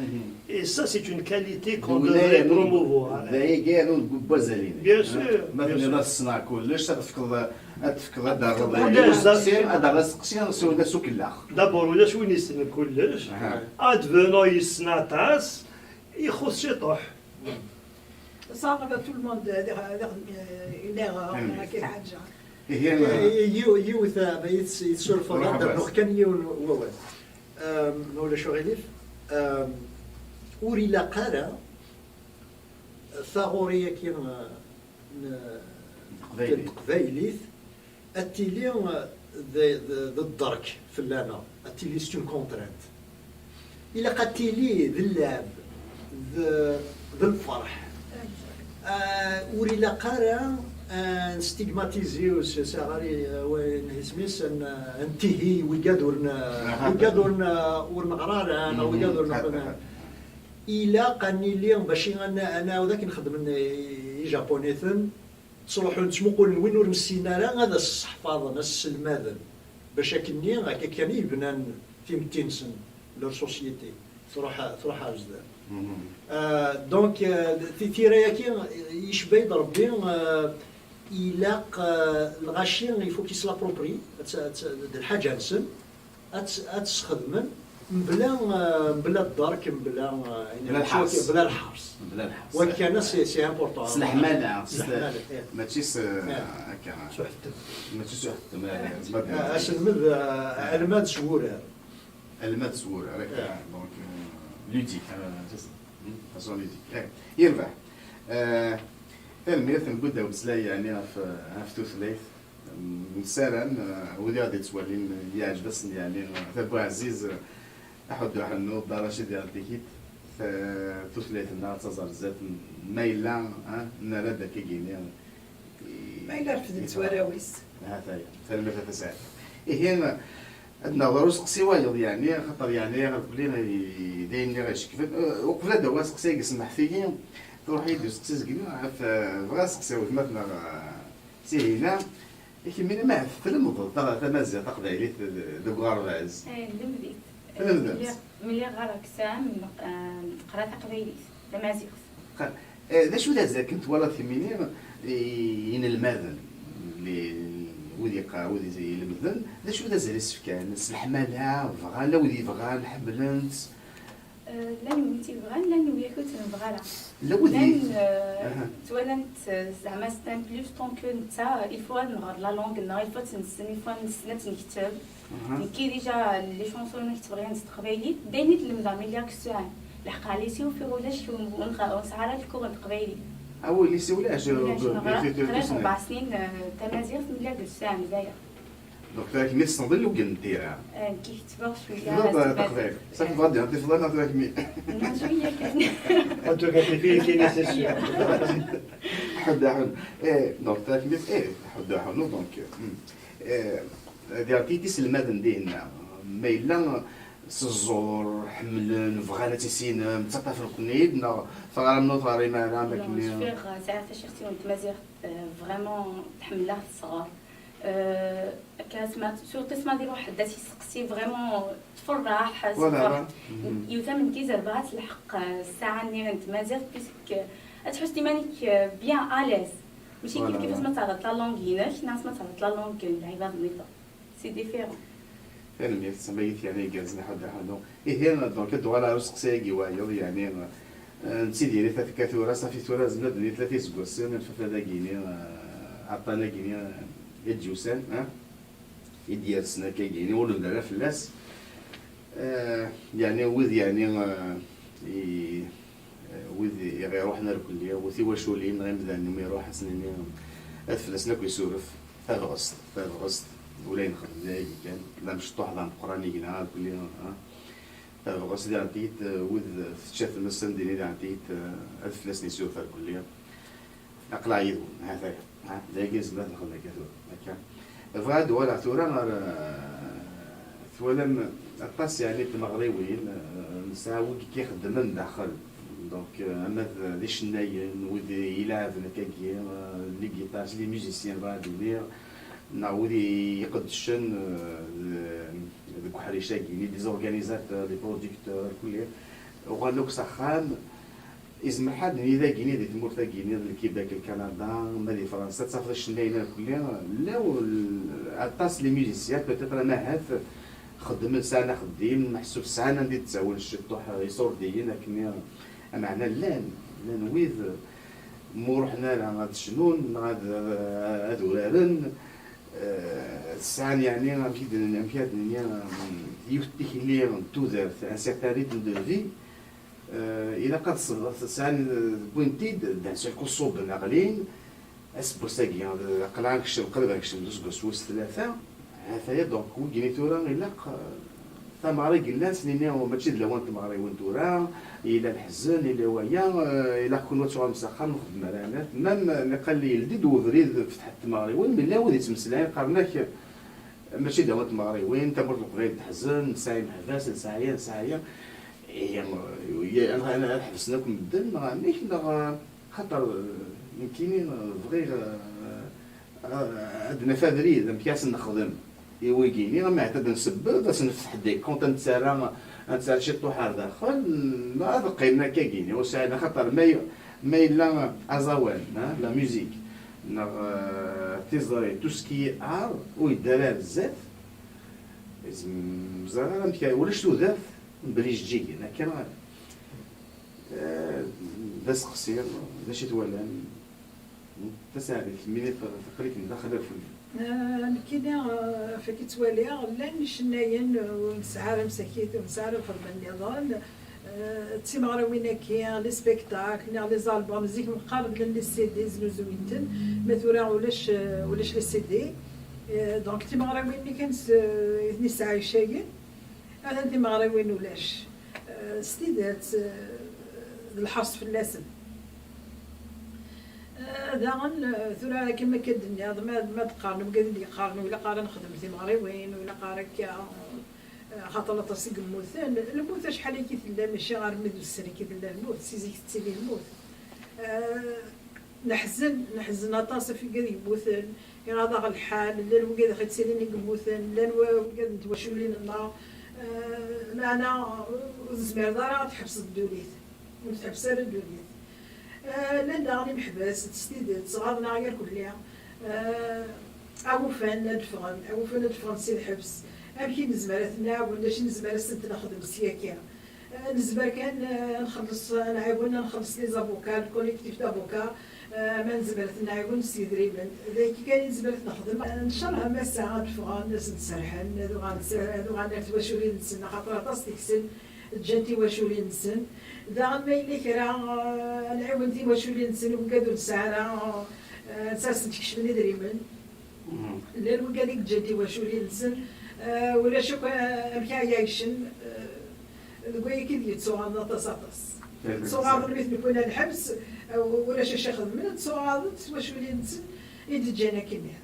Et ça, c'est une qualité qu'on devrait promouvoir. D ayagi ara deg wazal-inek. Bien sûr. Ma tenniḍ ad ssneɣ kullec, ad tefkeḍ, ad tefkeḍ ad d-aɣeḍ kullec, ad d-aɣeḍ asteqsi, s ula s ukellax. D'abord, ulac win yessnen kullec. Advenant yessen aṭas, ixuṣ ciṭuḥ. Ça arrive à tout le monde, euh, euh, euh, il est rare, il y a quel âge, hein. Ihi, euh, yiw-, yiwet, euh, yetsurfeḍ, ad d-rnuɣ kan yiwen wawal. Euh, ma ulac uɣilif, euh, ur ilaq ara taɣuri-agi, euh, n, n teqbaylit, ad tili, uh, d, d, d dderk fell-aneɣ, ad tili c'est une contrainte. Ilaq ad tili d lleɛb, d, d lferḥ. Uh, ur ilaq ara, uh, ad nstigmatizi, ur s-, s-, ɣer i, uh, wayen isem-is, ad n-, ad nettihi wigad ur n-, wigad ur n-, ur neɣra ara, neɣ wigad ur neqbil. Ilaq ad nili, bac i ad n-, ad nɛawed akken xedmen i, Ijapuniten, ttruḥun ttmuqulen win ur nessin ara, ad as-sseḥfaḍen, ad as-sselmaden, bac akkenni akka kan i bnan timetti-nsen, leur société, truḥ, truḥ ar zdat. Euh, donc, euh, ti-, tira-yagi, icebba-yi-d Rebbi, euh, ilaq, euh, lɣaci, il faut qu'ils se l'approprient, ad tt-, ad tt-, d lḥaǧa-nsen, ad tt-, ad tt-sxedmen mebla, euh, mebla dderk, mebla, euh, mebla lḥers. Mebla lḥers. Wakka-nni, c'est, c'est important. S leḥmala, s leḥmala, eh. Mačči s, eh, akka. S uḥettem. Mačči s uḥettem, eh, eh, aselmed, eh, almad s wurar. Almad s wurar, akka. Eh. Donc, euh, ludique, euh, c'est ça. Hmm, façon ludique. Eh, yerbeḥ. Eh, tanemmirt, newwi-d ameslay, yeɛni, ɣef, ɣef tutlayt. Nessaram, eh, wid i ɣ-d-yettwalin, yeɛjeb-asen, yeɛni, At Buɛziz, eh, Aḥuddu Ḥennu, Dda Racid, yeɛṭik-id, ta-, tutlayt-nneɣ ad taẓ ar zdat, ma yella, eh, nerra-d akka gini, eh, ma yella refdent warraw-is. Ha-t-aya. Tanemmirt a Tasaɛet. Ihi, ad naweḍ ɣer useqsi wayeḍ, yeɛni, axaṭer, yeɛni, irkelli, eh, d ayen i ɣ-icekben. Eh, uqbel ad d-awiɣ aseqsi-agi, semḥet-iyi, truḥ-iyi-d useqsi seg-neɣ, ɣef, eh, bɣiɣ ad seqsiɣ weltma-tneɣ, eh, Sihina, kemmini ma tlemdeḍ ta-, tamaziɣt taqbaylit d-, deg uɣerbaz? Eh, nlemd-itt. Tlemdeḍ? Mliɣ, mliɣ ɣer Ksam, eh, neqra taqbaylit, tamaziɣt. Qa-, eh, d acu d azal kan twalaḍ kemmini i inelmaden, li, wid iqa-, wid ilemden, d acu d azal i s-fkan? S leḥmala, bɣan, la wid yebɣan, ḥemmlen-tt? Eh, llan wid tt-yebɣan, llan wid ur tt-nebɣi ara. Llan wid llan, i-, eh, aha, ttwalan-t, eh, zeɛma c'est un plus tant que netta, il faut ad nɣer la langue-nneɣ, il faut ad tt-nessen, il faut ad nessen ad tt-nekteb. Aha. Nekki déjà, les chansons-inu ttebɣiɣ-tent s teqbaylit, d ayen i d-lemdeɣ mi lliɣ deg Ssuɛan. Leḥqa, lycée ufiɣ ulac, ur, ur nɣ-, ur nesɛi ara lkur n teqbaylit. Ah oui, lycée ulac, ulac, eh, neɣra, eh, qrib tussin, rebɛa snin, eh, tamaziɣt mi lliɣ deg Ssuɛan, d aya. Donc, tura kemmi tessneḍ iluggen n tira? Eh, nekki ketbeɣ cwiya. Ketbeḍ, eh, taqbaylit. Safi, bɣiɣ ad d-iniɣ tifeḍ neɣ tura kemmi? Non, cwiya kan. En tout cas, tifin kini, c'est sûr. Ḥedd aḥun. Eh, donc, tura kemmi, eh, ḥedd aḥun, donc, hmm. Eh, diɣ, ti-, tiselmaden dihin, ma yella s ẓẓur, ḥemmlen, bɣan ad tissinem, ttaṭṭafen-ken-id, neɣ teɣram ur teɣrim ara, am akken? Non, cfiɣ, eh, sɛiɣ tacirt-iw n tmaziɣt, eh, vraiment, ḥemmleɣ-t sɣur. Euh, akka, ma, surtout ma d-iruḥ ḥedd ad t-yesteqsi, vraiment tferreḥ, voilà, tferreḥ. Mhm. Yiwet am nekk i zerbeɣ ad telḥeq, euh, ssaɛa-nni n tmaziɣt, puisque ad tḥusseḍ iman-ik, euh, bien à l'aise. Mačči, voilà, kif kif, voilà, ma tehḍreḍ la langue-inek, neɣ ma tehḍreḍ la langue n lɛibad nniḍen. C'est différent. Tanemmirt, d tamayit yeɛni igerrzen a Ḥuddu Ḥunnu. Ihi, donc, ad d-uɣaleɣ ɣer useqsi-agi wayeḍ, yeɛni, eh, nettidir-it akka tura, safi tura, zemren ad d-nini tlata iseggasen, lfafad-agi-ni, eh, aṭṭan-agi-ni, eh, i d-yusan, eh, i d-yersen akka-agi-ni, ur nemlal ara fell-as. Eh, yeɛni, wid, yeɛni, eh, i, Eh, wid i ɣ-iruḥen ar kulli, bu tiwaculin neɣ imdanen umi iruḥ, ad s-nini, ad fell-asen akk isuref, tabɣest, tabɣest, ula nexdem d ayagi kan, d amecṭuḥ d ameqqran i yelha ar kulli, ha? Tabɣest diɣen tigit, eh, wid tečča tmes am din i diɣen tigit, eh, ad fell-asen yessuref ar kulli. Aql-aɣ yid-wen, ha-t-aya. Ha, d ayagi nezmer ad nexdem akka tura. Akka. Bɣiɣ ad uɣaleɣ tura ɣer, eh, twalam aṭas, yeɛni, n tmeɣriwin, eh, nesɛa wigi k-ixeddmen daxel. Donc, eh, ama d, d icennayen, wid ileɛben akkagi, eh, les guitares, les musiciens, bɣiɣ ad iniɣ, neɣ wid iqeddcen, eh, d-, deg uḥric-agi, ni des organisateurs, des producteurs, kulli, uɣalen akk s axxam. Izmer ḥedd n yidagini di tmurt-agi-ni, di Lkibek, Lkanada, ma di Fransa, ad tafeḍ icennayen irkelli, llan aṭas les musiciens, peut-être, ama ahat xeddmen, sɛan axeddim, meḥsub sɛan anda i d-ttawin ciṭuḥ iṣurdiyen, akken i, ameɛna llan, llan wid, ma ur ruḥen ara ad cnun, neɣ ad, ad uraren, eh, sɛan, yeɛni, amek i d-, amek ad d-nini, yiwet n tikli n tudert, un certain rythme de vie, Eh, ilaq ad s-, sɛan, eh, wwin-t-id, d'un seul coup ṣubben, ɣlin. Aseggas-agi, eh, aql-aɣ nekcem, qrib ad nekcem d useggas wis tlata. Ha-t-aya, donc, wigi-ni tura ilaq, eh, tameɣra i yellan, s-nini, mačči d lawan n tmeɣriwin tura, yella leḥzen, yella waya, eh, ilaq kunwi ad tuɣalem s axxam, ur xeddem ara, même niqal yeldi-d webrid, fetḥet tmeɣriwin, mi llan wid yettmeslayen, qqaren-ak, mačči d lawan n tmeɣriwin, tamurt n Leqbayel teḥzen, nesɛa imeḥbas, nesɛa aya, nesɛa aya. Ihi, ihi, ad, ad ḥebsen akk medden, neɣ amek, neɣ, eh, xaṭer, eh, nekkini, eh, bɣiɣ, eh, eh, ad naf abrid, amek ad sen-nexdem i wigini, ama ahat ad nsebbeb, ad s-nefteḥ des comptes, ad nettarra, ad nettarra ciṭuḥ ar daxel, neɣ ad qqimen akkagini, ur sɛin, axaṭer ma y-, ma yella aẓawan, hein, la musique, neɣ, eh, tiẓri, tout ce qui est art, ur yeddi ara ar zdat, izem-, ur ẓriɣ ara amek, ulac tudert, belli jeǧǧigen, akka neɣ ala? Eh, d aseqsi, d acu i twalam? Tasaɛdit, kemmini taqli-kem daxel afud. Eh, nekkini, eh, ɣef akka i ttwaliɣ, llan icennayen, eh, ur nesɛi ara msakit, ur nesɛi ara lxedma nniḍen. Eh, d timeɣriwin-agi, les spectacles, neɣ les albums, zik meqqar llan les C D znuzuyen-ten, ma tura ulac, eh, ulac les C D. Eh, donc timeɣriwin-nni kan s-, i ten-isɛicayen. Atan timeɣriwin ulac. Eh, s tidet, eh, d lḥerṣ fell-asen. Eh, daɣen, eh, tura akken ma akka d-nniɣ, ma, ma d-qqaren, wigad i d-yeqqaren, ur ilaq ara nexdem timeɣriwin, ur ilaq ara akka, eh, xaṭer aṭas i yemmuten. Lmut acḥal akka i tella, mačči armi d ussan akka i tella lmut, si zik tettili lmut. Eh, Neḥzen, neḥzen aṭas ɣef wigad yemmuten, iɣaḍ-aɣ lḥal, llan wigad i ɣ-ittilin i yemmuten, llan wa-, wigad n twaculin-nneɣ, eh, meɛna ur tezmireḍ ara ad tḥebseḍ ddunit, ur tḥebbes ara ddunit. Eh, llan daɣen imeḥbas, s tidet, ɣaḍen-aɣ irkelli, eh, a wufan ad ffɣen, a wufan ad ffɣen si lḥebs, amek i nezmer ad ten-nɛawen, d acu i nezmer ad sent-nexdem sya akka? Eh, nezmer kan, eh, ad nxelleṣ, ad nɛiwen ad nxelleṣ les avocats, le collectif d'avocats, eh, ma nezmer ad ten-nɛiwen s yedrimen. D ayagi kan i nezmer ad t-nexdem. Eh, ncalleh ma ass-a ad d-ffɣen, ad sen-d-serrḥen, ad uɣalen s-, ad uɣalen ar twaculin-nsen, axaṭer aṭas deg-sen ǧǧan tiwaculin-nsen. Daɣen ma yella kra, eh, ad nɛiwen tiwaculin-nsen, wigad ur nesɛi ara, eh, ad sen-d-kecmen idrimen. Mhm. Llan wigad i yeǧǧan tiwaculin-nsen, eh, ulac akk, eh, amek ara ɛicen, eh, deg wayagi i d-yettuɣaḍen aṭas, aṭas. Ttuɣaḍen mi ten-wwin ar lḥebs, eh, ulac acu xedmen, ttuɣaḍen s twaculin-nsen i d-ǧǧan akkenni.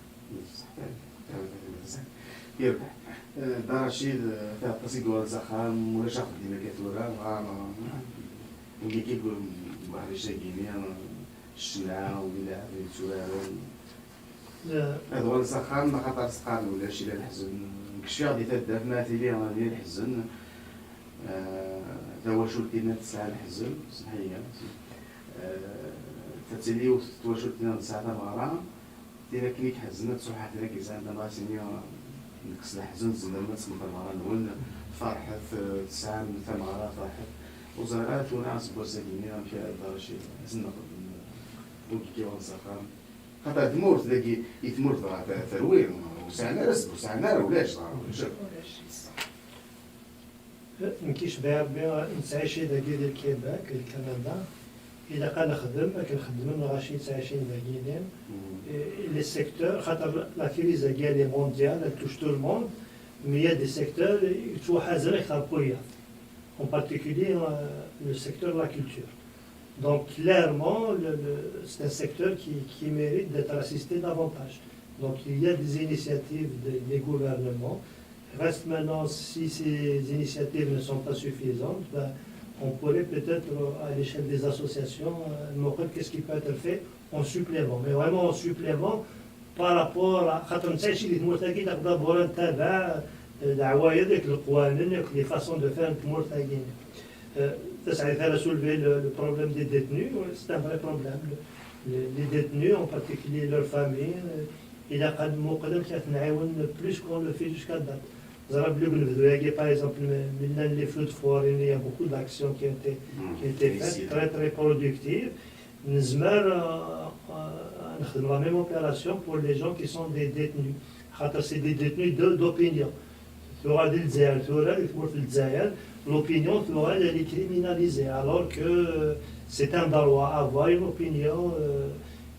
Yerbeḥ. Eh, Dda Racid, eh, aṭas i yuɣalen s axxam, ulac axeddim akka tura, dɣa, eh, wigi i deg uḥric-agi-nni, eh, ccna, wigi leɛben, tturaren. Ad uɣalen s axxam, axaṭer s-qqaren ulac, ila leḥzen. Kecfiɣ di taddart ma tili, yella leḥzen, eh, tawacult-inna tesɛa leḥzen, semḥ-iyi, eh, ad tili yiwet n twacult-inna tesɛa tameɣra, tin akken i iḥezzen ad truḥ ɣer tin akken yesɛan tameɣra, s-nni, nekkes leḥzen, tzemrem ad tesmem tameɣra-nwen, ferḥet, eh, tesɛam tameɣra, ferḥet. Ur ẓriɣ ara tura aseggas-agi-nni amek ara d-, acu ad sen-nexdem, eh, wigi k-yuɣalen s axxam. Xaṭer tmurt dagi, i tmurt dɣa t-, terwi, ur sɛan ara seg, ur sɛan ara, ulac, dɣa ulac akk. Ulac, yes. Nekk icbeɛ Rebbi, nettɛici dagi di Lkebak, di Kanada. Ilaq ad nexdem akken xeddmen lɣaci yettɛicin dagi-ni. Mm. Et, et les secteurs, xaṭer la crise-agi, elle est mondiale, elle touche tout le monde, mais il y a des secteurs yettwaḥazen akteṛ n wiyaḍ. en particulier euh, le secteur de la culture. Donc clairement, le- le- c'est un secteur qui, qui mérite d'être assisté davantage. Donc il y a des initiatives de- des gouvernements. Reste maintenant, si ces initiatives ne sont pas suffisantes, ben, on pourrait peut-être euh, à l'échelle des associations, euh, montrer qu'est-ce qui peut être fait en supplément. Mais vraiment en supplément, par rapport à خاطر نتعيش دي تمورتاكي تاخذ دابور نتابع العوايد ديك القوانين ديك les façons de faire تمورتاكي. تسعي ثلاثة soulever le, le problème des détenus, c'est un vrai problème. Le- les détenus, en particulier leur famille, il a قد مقدم كانت نعاون plus qu'on le fait jusqu'à date. زرا بلي بنبدو ياكي par exemple من les feux de forêt, il y a beaucoup d'actions qui ont été, qui ont été faites, très très productives. نزمر نخدم la même opération pour les gens qui sont des détenus. خاطر c'est des détenus d'opinion. Tura di Lezzayer, tura di tmurt n Lezzayer, l'opinion tura elle est criminalisée, alors que c'est un droit, avoir une opinion euh,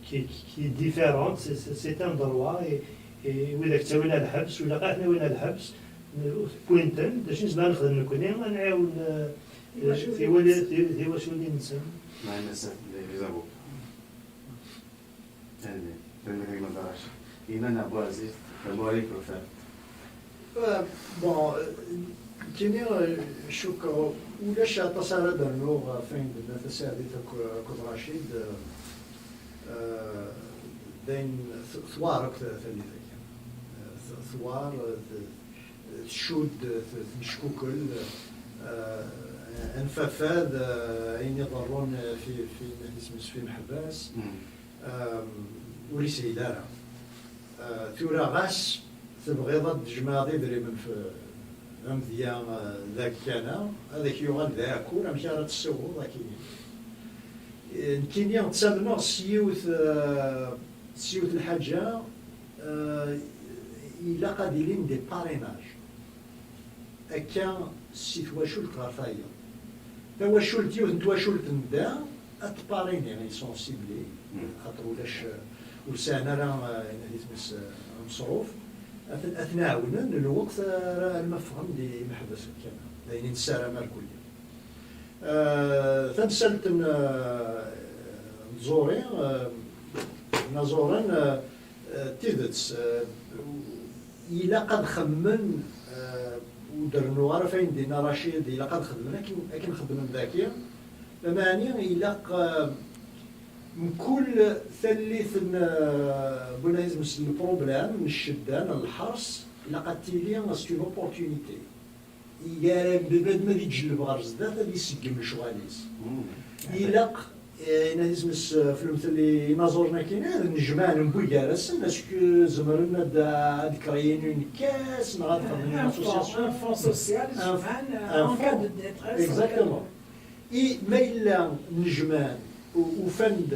qui, qui est différente, c'est un droit. Et وإذا كتاوينا الحبس ولا قاتنا وين الحبس, كوينتن, داش نزمر نخدم نكوني, نعاون. Tiwaculin-nsen. Maɛna les avocats. Tanemmirt. Tanemmirt a gma Darac. Iman Abu Ɛziz, Abu Ɛli Kufar. Bon, kini cukkeɣ ulac aṭas ara d-rnuɣ ɣef wayen d-tenna Tasaɛdit akked Racid. D ayen tewɛer akk tallit-agi. Tewɛer, tcudd, tmeckukel, anfafad, ayen iḍerrun fi, fi, isem-is, fi imeḥbas, ur ishil ara. Tura ɣas tebɣiḍ ad d-tjemɛeḍ idrimen f amedya d akkana, ad ak-yuɣal d aɛekkur amek ara tessiwḍeḍ akkin-nni. Nekkini ttamneɣ s yiwet, s yiwet lḥaǧa, ilaq ad ilin des parrainages. Akka si twacult ɣer tayeḍ. Tawacult, yiwet n twacult n da, ad tparini, ils sont ciblés, xaṭer ulac, ur sɛin ara, inna di tmes, ameṣruf, ad ten-ɛawnen lweqt ara alma ffɣen d imeḥbas akkana, d ayen i nessaram ar kulli. Tamsalt n tẓuri, inaẓuren, d tidet, ilaq ad xemmen, ur d-rennuɣ ara ɣef ayen d-yenna Racid, ilaq ad xedmen akken, akken xeddmen daki, lameɛna ilaq mkul tallit n, win ad isem-, n lproblème, n ccedda, n lḥers, ilaq ad tili c'est une opportunité. Gar bnadem ad iǧelleb ɣer zdat, ad iseggem lecɣal-is. Ilaq, inna isem-is, f lemtel inaẓuren-agi, ad nnejmaɛen newwi gar-asen, est-ce que zemren ad, ad créer une caisse, neɣ ad xedmen une association? Un fonds social, jemɛen, en cas de détresse. Exactement. I ma yella nnejmaɛen, ufan-d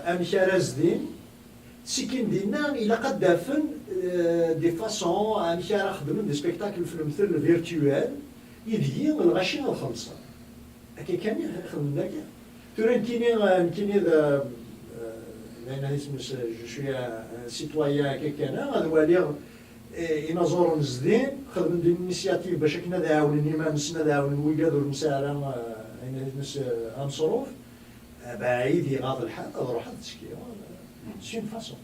amek ara zdin, Sikin dinna, ilaq ad d-afen des façons amek ara xedmen des spectacles f lemtel virtuel, ideg lɣaci ad xellṣen. Akka kan i xedmen dagi. Tura nekkini, nekkini d, d ayen isem-is, je suis un citoyen akka kan, ad waliɣ inaẓuren zdin, xedmen-d une initiative bac akken ad ɛawnen iman-nsen, ad ɛawnen wigad ur nesɛi ara, ayen isem-is, ameṣruf. Abɛid iɣaḍ lḥal, ad ruḥeɣ ad ttekkiɣ. C'est une façon.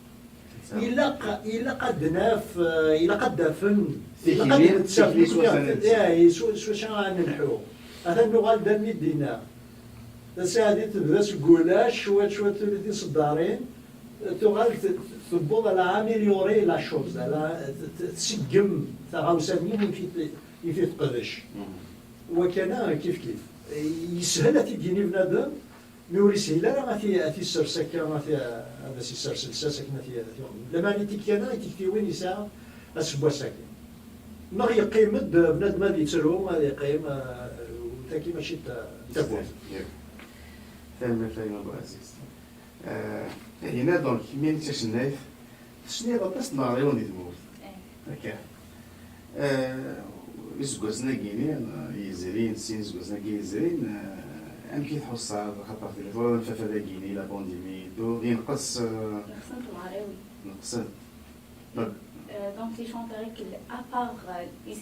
Ilaq, ilaq ad naf, ilaq ad d-afen, ilaq ad nettaf s wacu ara nelḥu. Atan nuɣal-d almi d-inna. Tasaɛdit tebda seg ulac, cwiṭ cwiṭ tuli tiseddarin, tuɣal tewweḍ à la améliorer la chose, à la tseggem taɣawsa-nni i fi teqdec. Wakana kif kif. Yeshel ad t-id-yini bnadem, Mi ur ishil ara ad t-issers akka, ad as-issers lsas akken ad t-yuɣen. Lameɛna itikki-a, itiktiwin yesɛa aseggas-agi. Neɣ yeqqim-d bnadem ad yettru, ad yeqqim, tagi mačči d tawwurt. Tanemmirt a gma Buɛziz. Hina donc, mi nekk tacennayt, Tecniḍ aṭas n tmeɣriwin di tmurt. Akka. Iseggasen-agi-ni yezrin, sin iseggasen-agi yezrin, amek i tḥussaḍ? Xaṭer tili tura d amfafad-agi-ni, la pandémie, tout, yenqes. Neqsent tmeɣriwin. Neqsent. Euh, donc les chanteurs, à part euh, les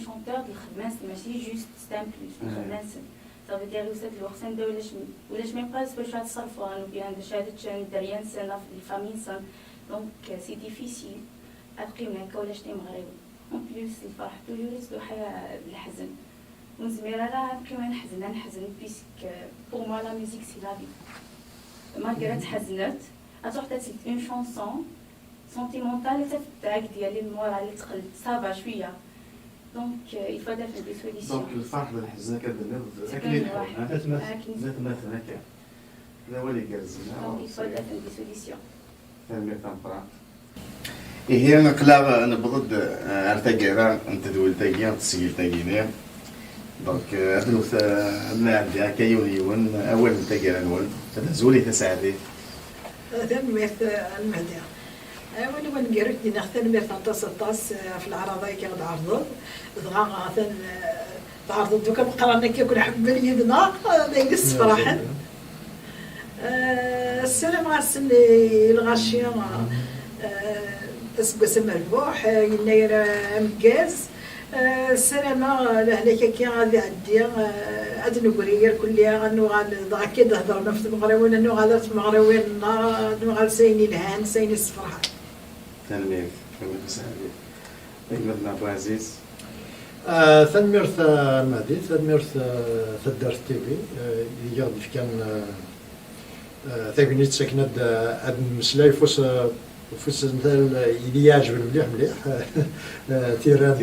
chanteurs, ils خدمانسن ماشي juste c'est un plus, خدمانسن. Ça veut dire يوسف الوقت عنده ولاش ولاش ما يبقاش باش تصرفوا، ou bien باش هذا الشان دريانسن، la famille سن. Donc euh, c'est difficile. ابقي هناك ولاش تي مغربي. En plus الفرح toujours يسدو حياة الحزن. ونزمير راه ابقي ما نحزن نحزن، puisque pour moi la musique c'est la vie. Malgré تحزنت، اتروح تسد une chanson sentimentale، تفتاك ديالي المورال اللي تقل ça va شويه. Donc euh, il faut des solutions. Donc الفرح والحزن كدير اكل يكون واحد. اكل مثلا هكا. هذا هو اللي قال الزنا. Donc il faut des solutions. Tanemmirt a Mqran. Ihi aql-aɣ newweḍ-d ar taggara n tedwilt-agi, n tesgilt-agi-nni. Donc ad newwet, ad nɛeddi akka yiwen yiwen awal n taggara-nwen. Ad azul i tasaɛdit. Tanemmirt a Lmehdi. Awal n waneggaru d-nniɣ tanemmirt aṭas aṭas ɣef leɛraḍ-agi i ɣ-d-tɛerḍeḍ. Dɣa atan tɛerḍeḍ-d akk ameqqran-agi akk nḥemmel yid-neɣ, d ayen yessefraḥen. Ssarameɣ-asen i lɣaci aseggas amerbuḥ, yennayer ameggaz. Ssarameɣ lehlak-agi ad iɛeddi, ad negri irkelli, ad nuɣal dɣa akka d-hedren ɣef tmeɣriwin, ad nuɣal ar tmeɣriwin-nneɣ, ad nuɣal s ayen ilhan, s ayen issefraḥen. Tanemmirt, tanemmirt a Saɛdi. Gma-tneɣ Buɛziz. Ah, tanemmirt a Lmehdi, tanemmirt a Taddart T V, ah, i aɣ-d-ifkan, ah, ah, tagnit akken ad, ad nemmeslay ɣef us-, ɣef usentel i d-iɛeǧben mliḥ mliḥ, ah, tira n-,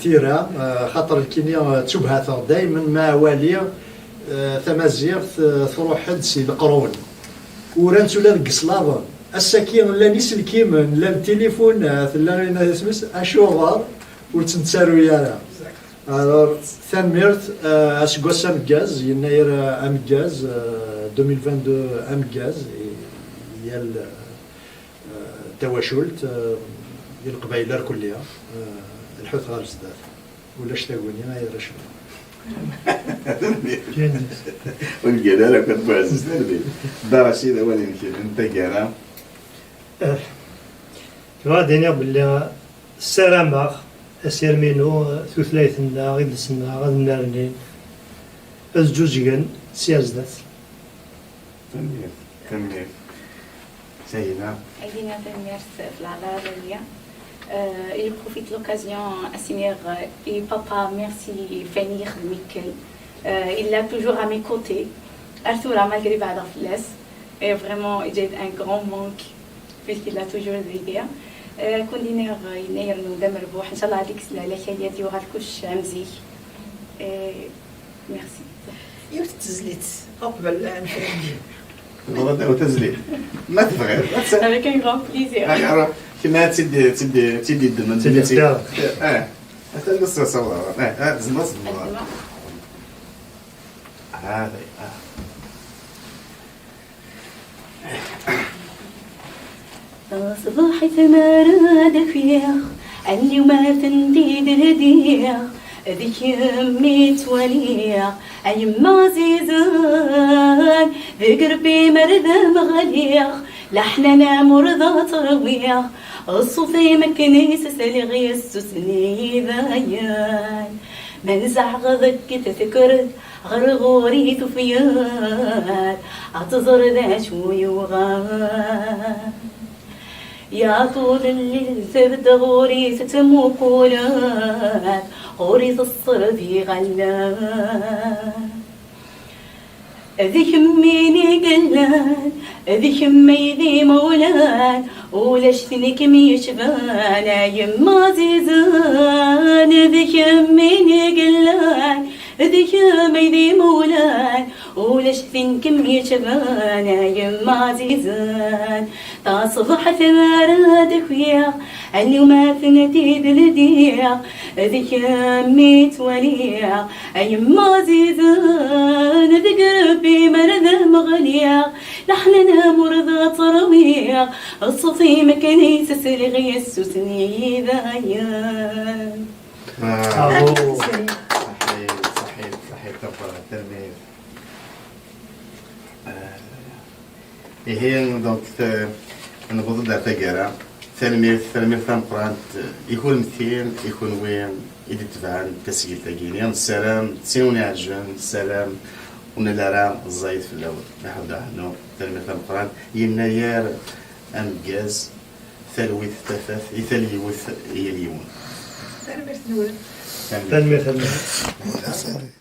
tira, ah, xaṭer nekkini, ah, ttubhateɣ daymen ma waliɣ, ah, tamaziɣt, ah, truḥ-d si leqrun. Uran-tt ula deg islaḍen. Ass-agi llan iselkimen, llan tilifunat, llan isem-is, acuɣer ur tt-nettaru ara? Alors, tanemmirt, euh, aseggas ameggaz, yennayer, euh, ameggaz, euh, deux mille vingt-deux ameggaz, i, i yal, euh, tawacult, euh, i Leqbayel irkelli, euh, lḥut ɣer zdat. Ulac taguni ay arrac. Ur ngan ara akk At Buɛziz, tanemmirt. Dda Racid, awal-inek n taggara. Eh, bɣiɣ ad iniɣ belli ssarameɣ asirem-inu, tutlayt-nneɣ, idles-nneɣ ad nnernin, ad ǧǧuǧgen sya zdat. Tanemmirt. Tanemmirt. Zahina. Ad iniɣ tanemmirt f lɛerḍ-agi. Euh, je profite l'occasion ad s-iniɣ i papa merci f wayen i yexdem akken. Euh, il est toujours à mes côtés. Ar tura, malgré beɛdeɣ fell-as. Et vraiment, il est un grand manque, puisqu'il a toujours aidé. Euh, ad k-iniɣ yennayer-nwen d amerbuḥ. Ncallah ad ikkes lehlak-agi, ad yuɣal kullec am zik. Et merci. Yiwet n tezlit uqbel ad nefren. Tebɣiḍ ad tawiḍ tazlit? Ma tebɣiḍ. Avec un grand plaisir. Ah, alors, kemm ad tid-, tid-, tid-yeddmen. Tid-yeddmen. Ah, atan d ṣṣaṣa. Ah, ah, tzemreḍ, tzemreḍ. Ah, ah. Taṣebḥit mi ara d-akiɣ, allen-iw ma tent-id-ldiɣ, d kemm i ttwaliɣ, a yemma ɛzizen, deg Rebbi mer d am ɣliɣ, leḥnana mer d at-rwiɣ, ṣṣut-im akken i s-sliɣ yessusem-iyi dayen, ma nzeɛɣeɣ deg tetkert, ɣer ɣur-i tufyar, ad tẓer d acu yuɣal. Yaṭul llil tebda ɣur-i tettmuqulat, ɣur-i teṣṣer d iɣallan. D kemmini yellan, d kemm ay d imawlan, ulac tin i kem-yecban, a yemma ɛzizen. D kemmini yellan, d kemm ay d imawlan, ulac tin kem-yecban, a yemma ɛzizen. Taṣebḥit mi ara d-akiɣ, allen-iw ma tent-id-ldiɣ, d kemm i ttwaliɣ, a yemma ɛzizen, deg Rebbi mer d am ɣliɣ, leḥnana mer d at-rwiɣ, ṣṣut-im akken i s-sliɣ yessusem-iyi dayen. Bravo. Saḥit, saḥit, saḥit, ṭabbara, tanemmirt. Ah, ihi, donc, te-, newweḍ-d ar taggara. Tanemmirt, tanemmirt tameqqrant i kunemti, i kunwi i d-itebɛen tasgilt-agi-nni. Nessaram d tin wen-iɛeǧben, nessaram ur nelli ara ẓẓayet fell-awen. Aḥuddu aḥennu, tanemmirt tameqqrant. Yennayer ameggaz, talwit tafat i tal yiwet i yal yiwen. Tanemmirt-nwen. Tanemmirt. Tanemmirt.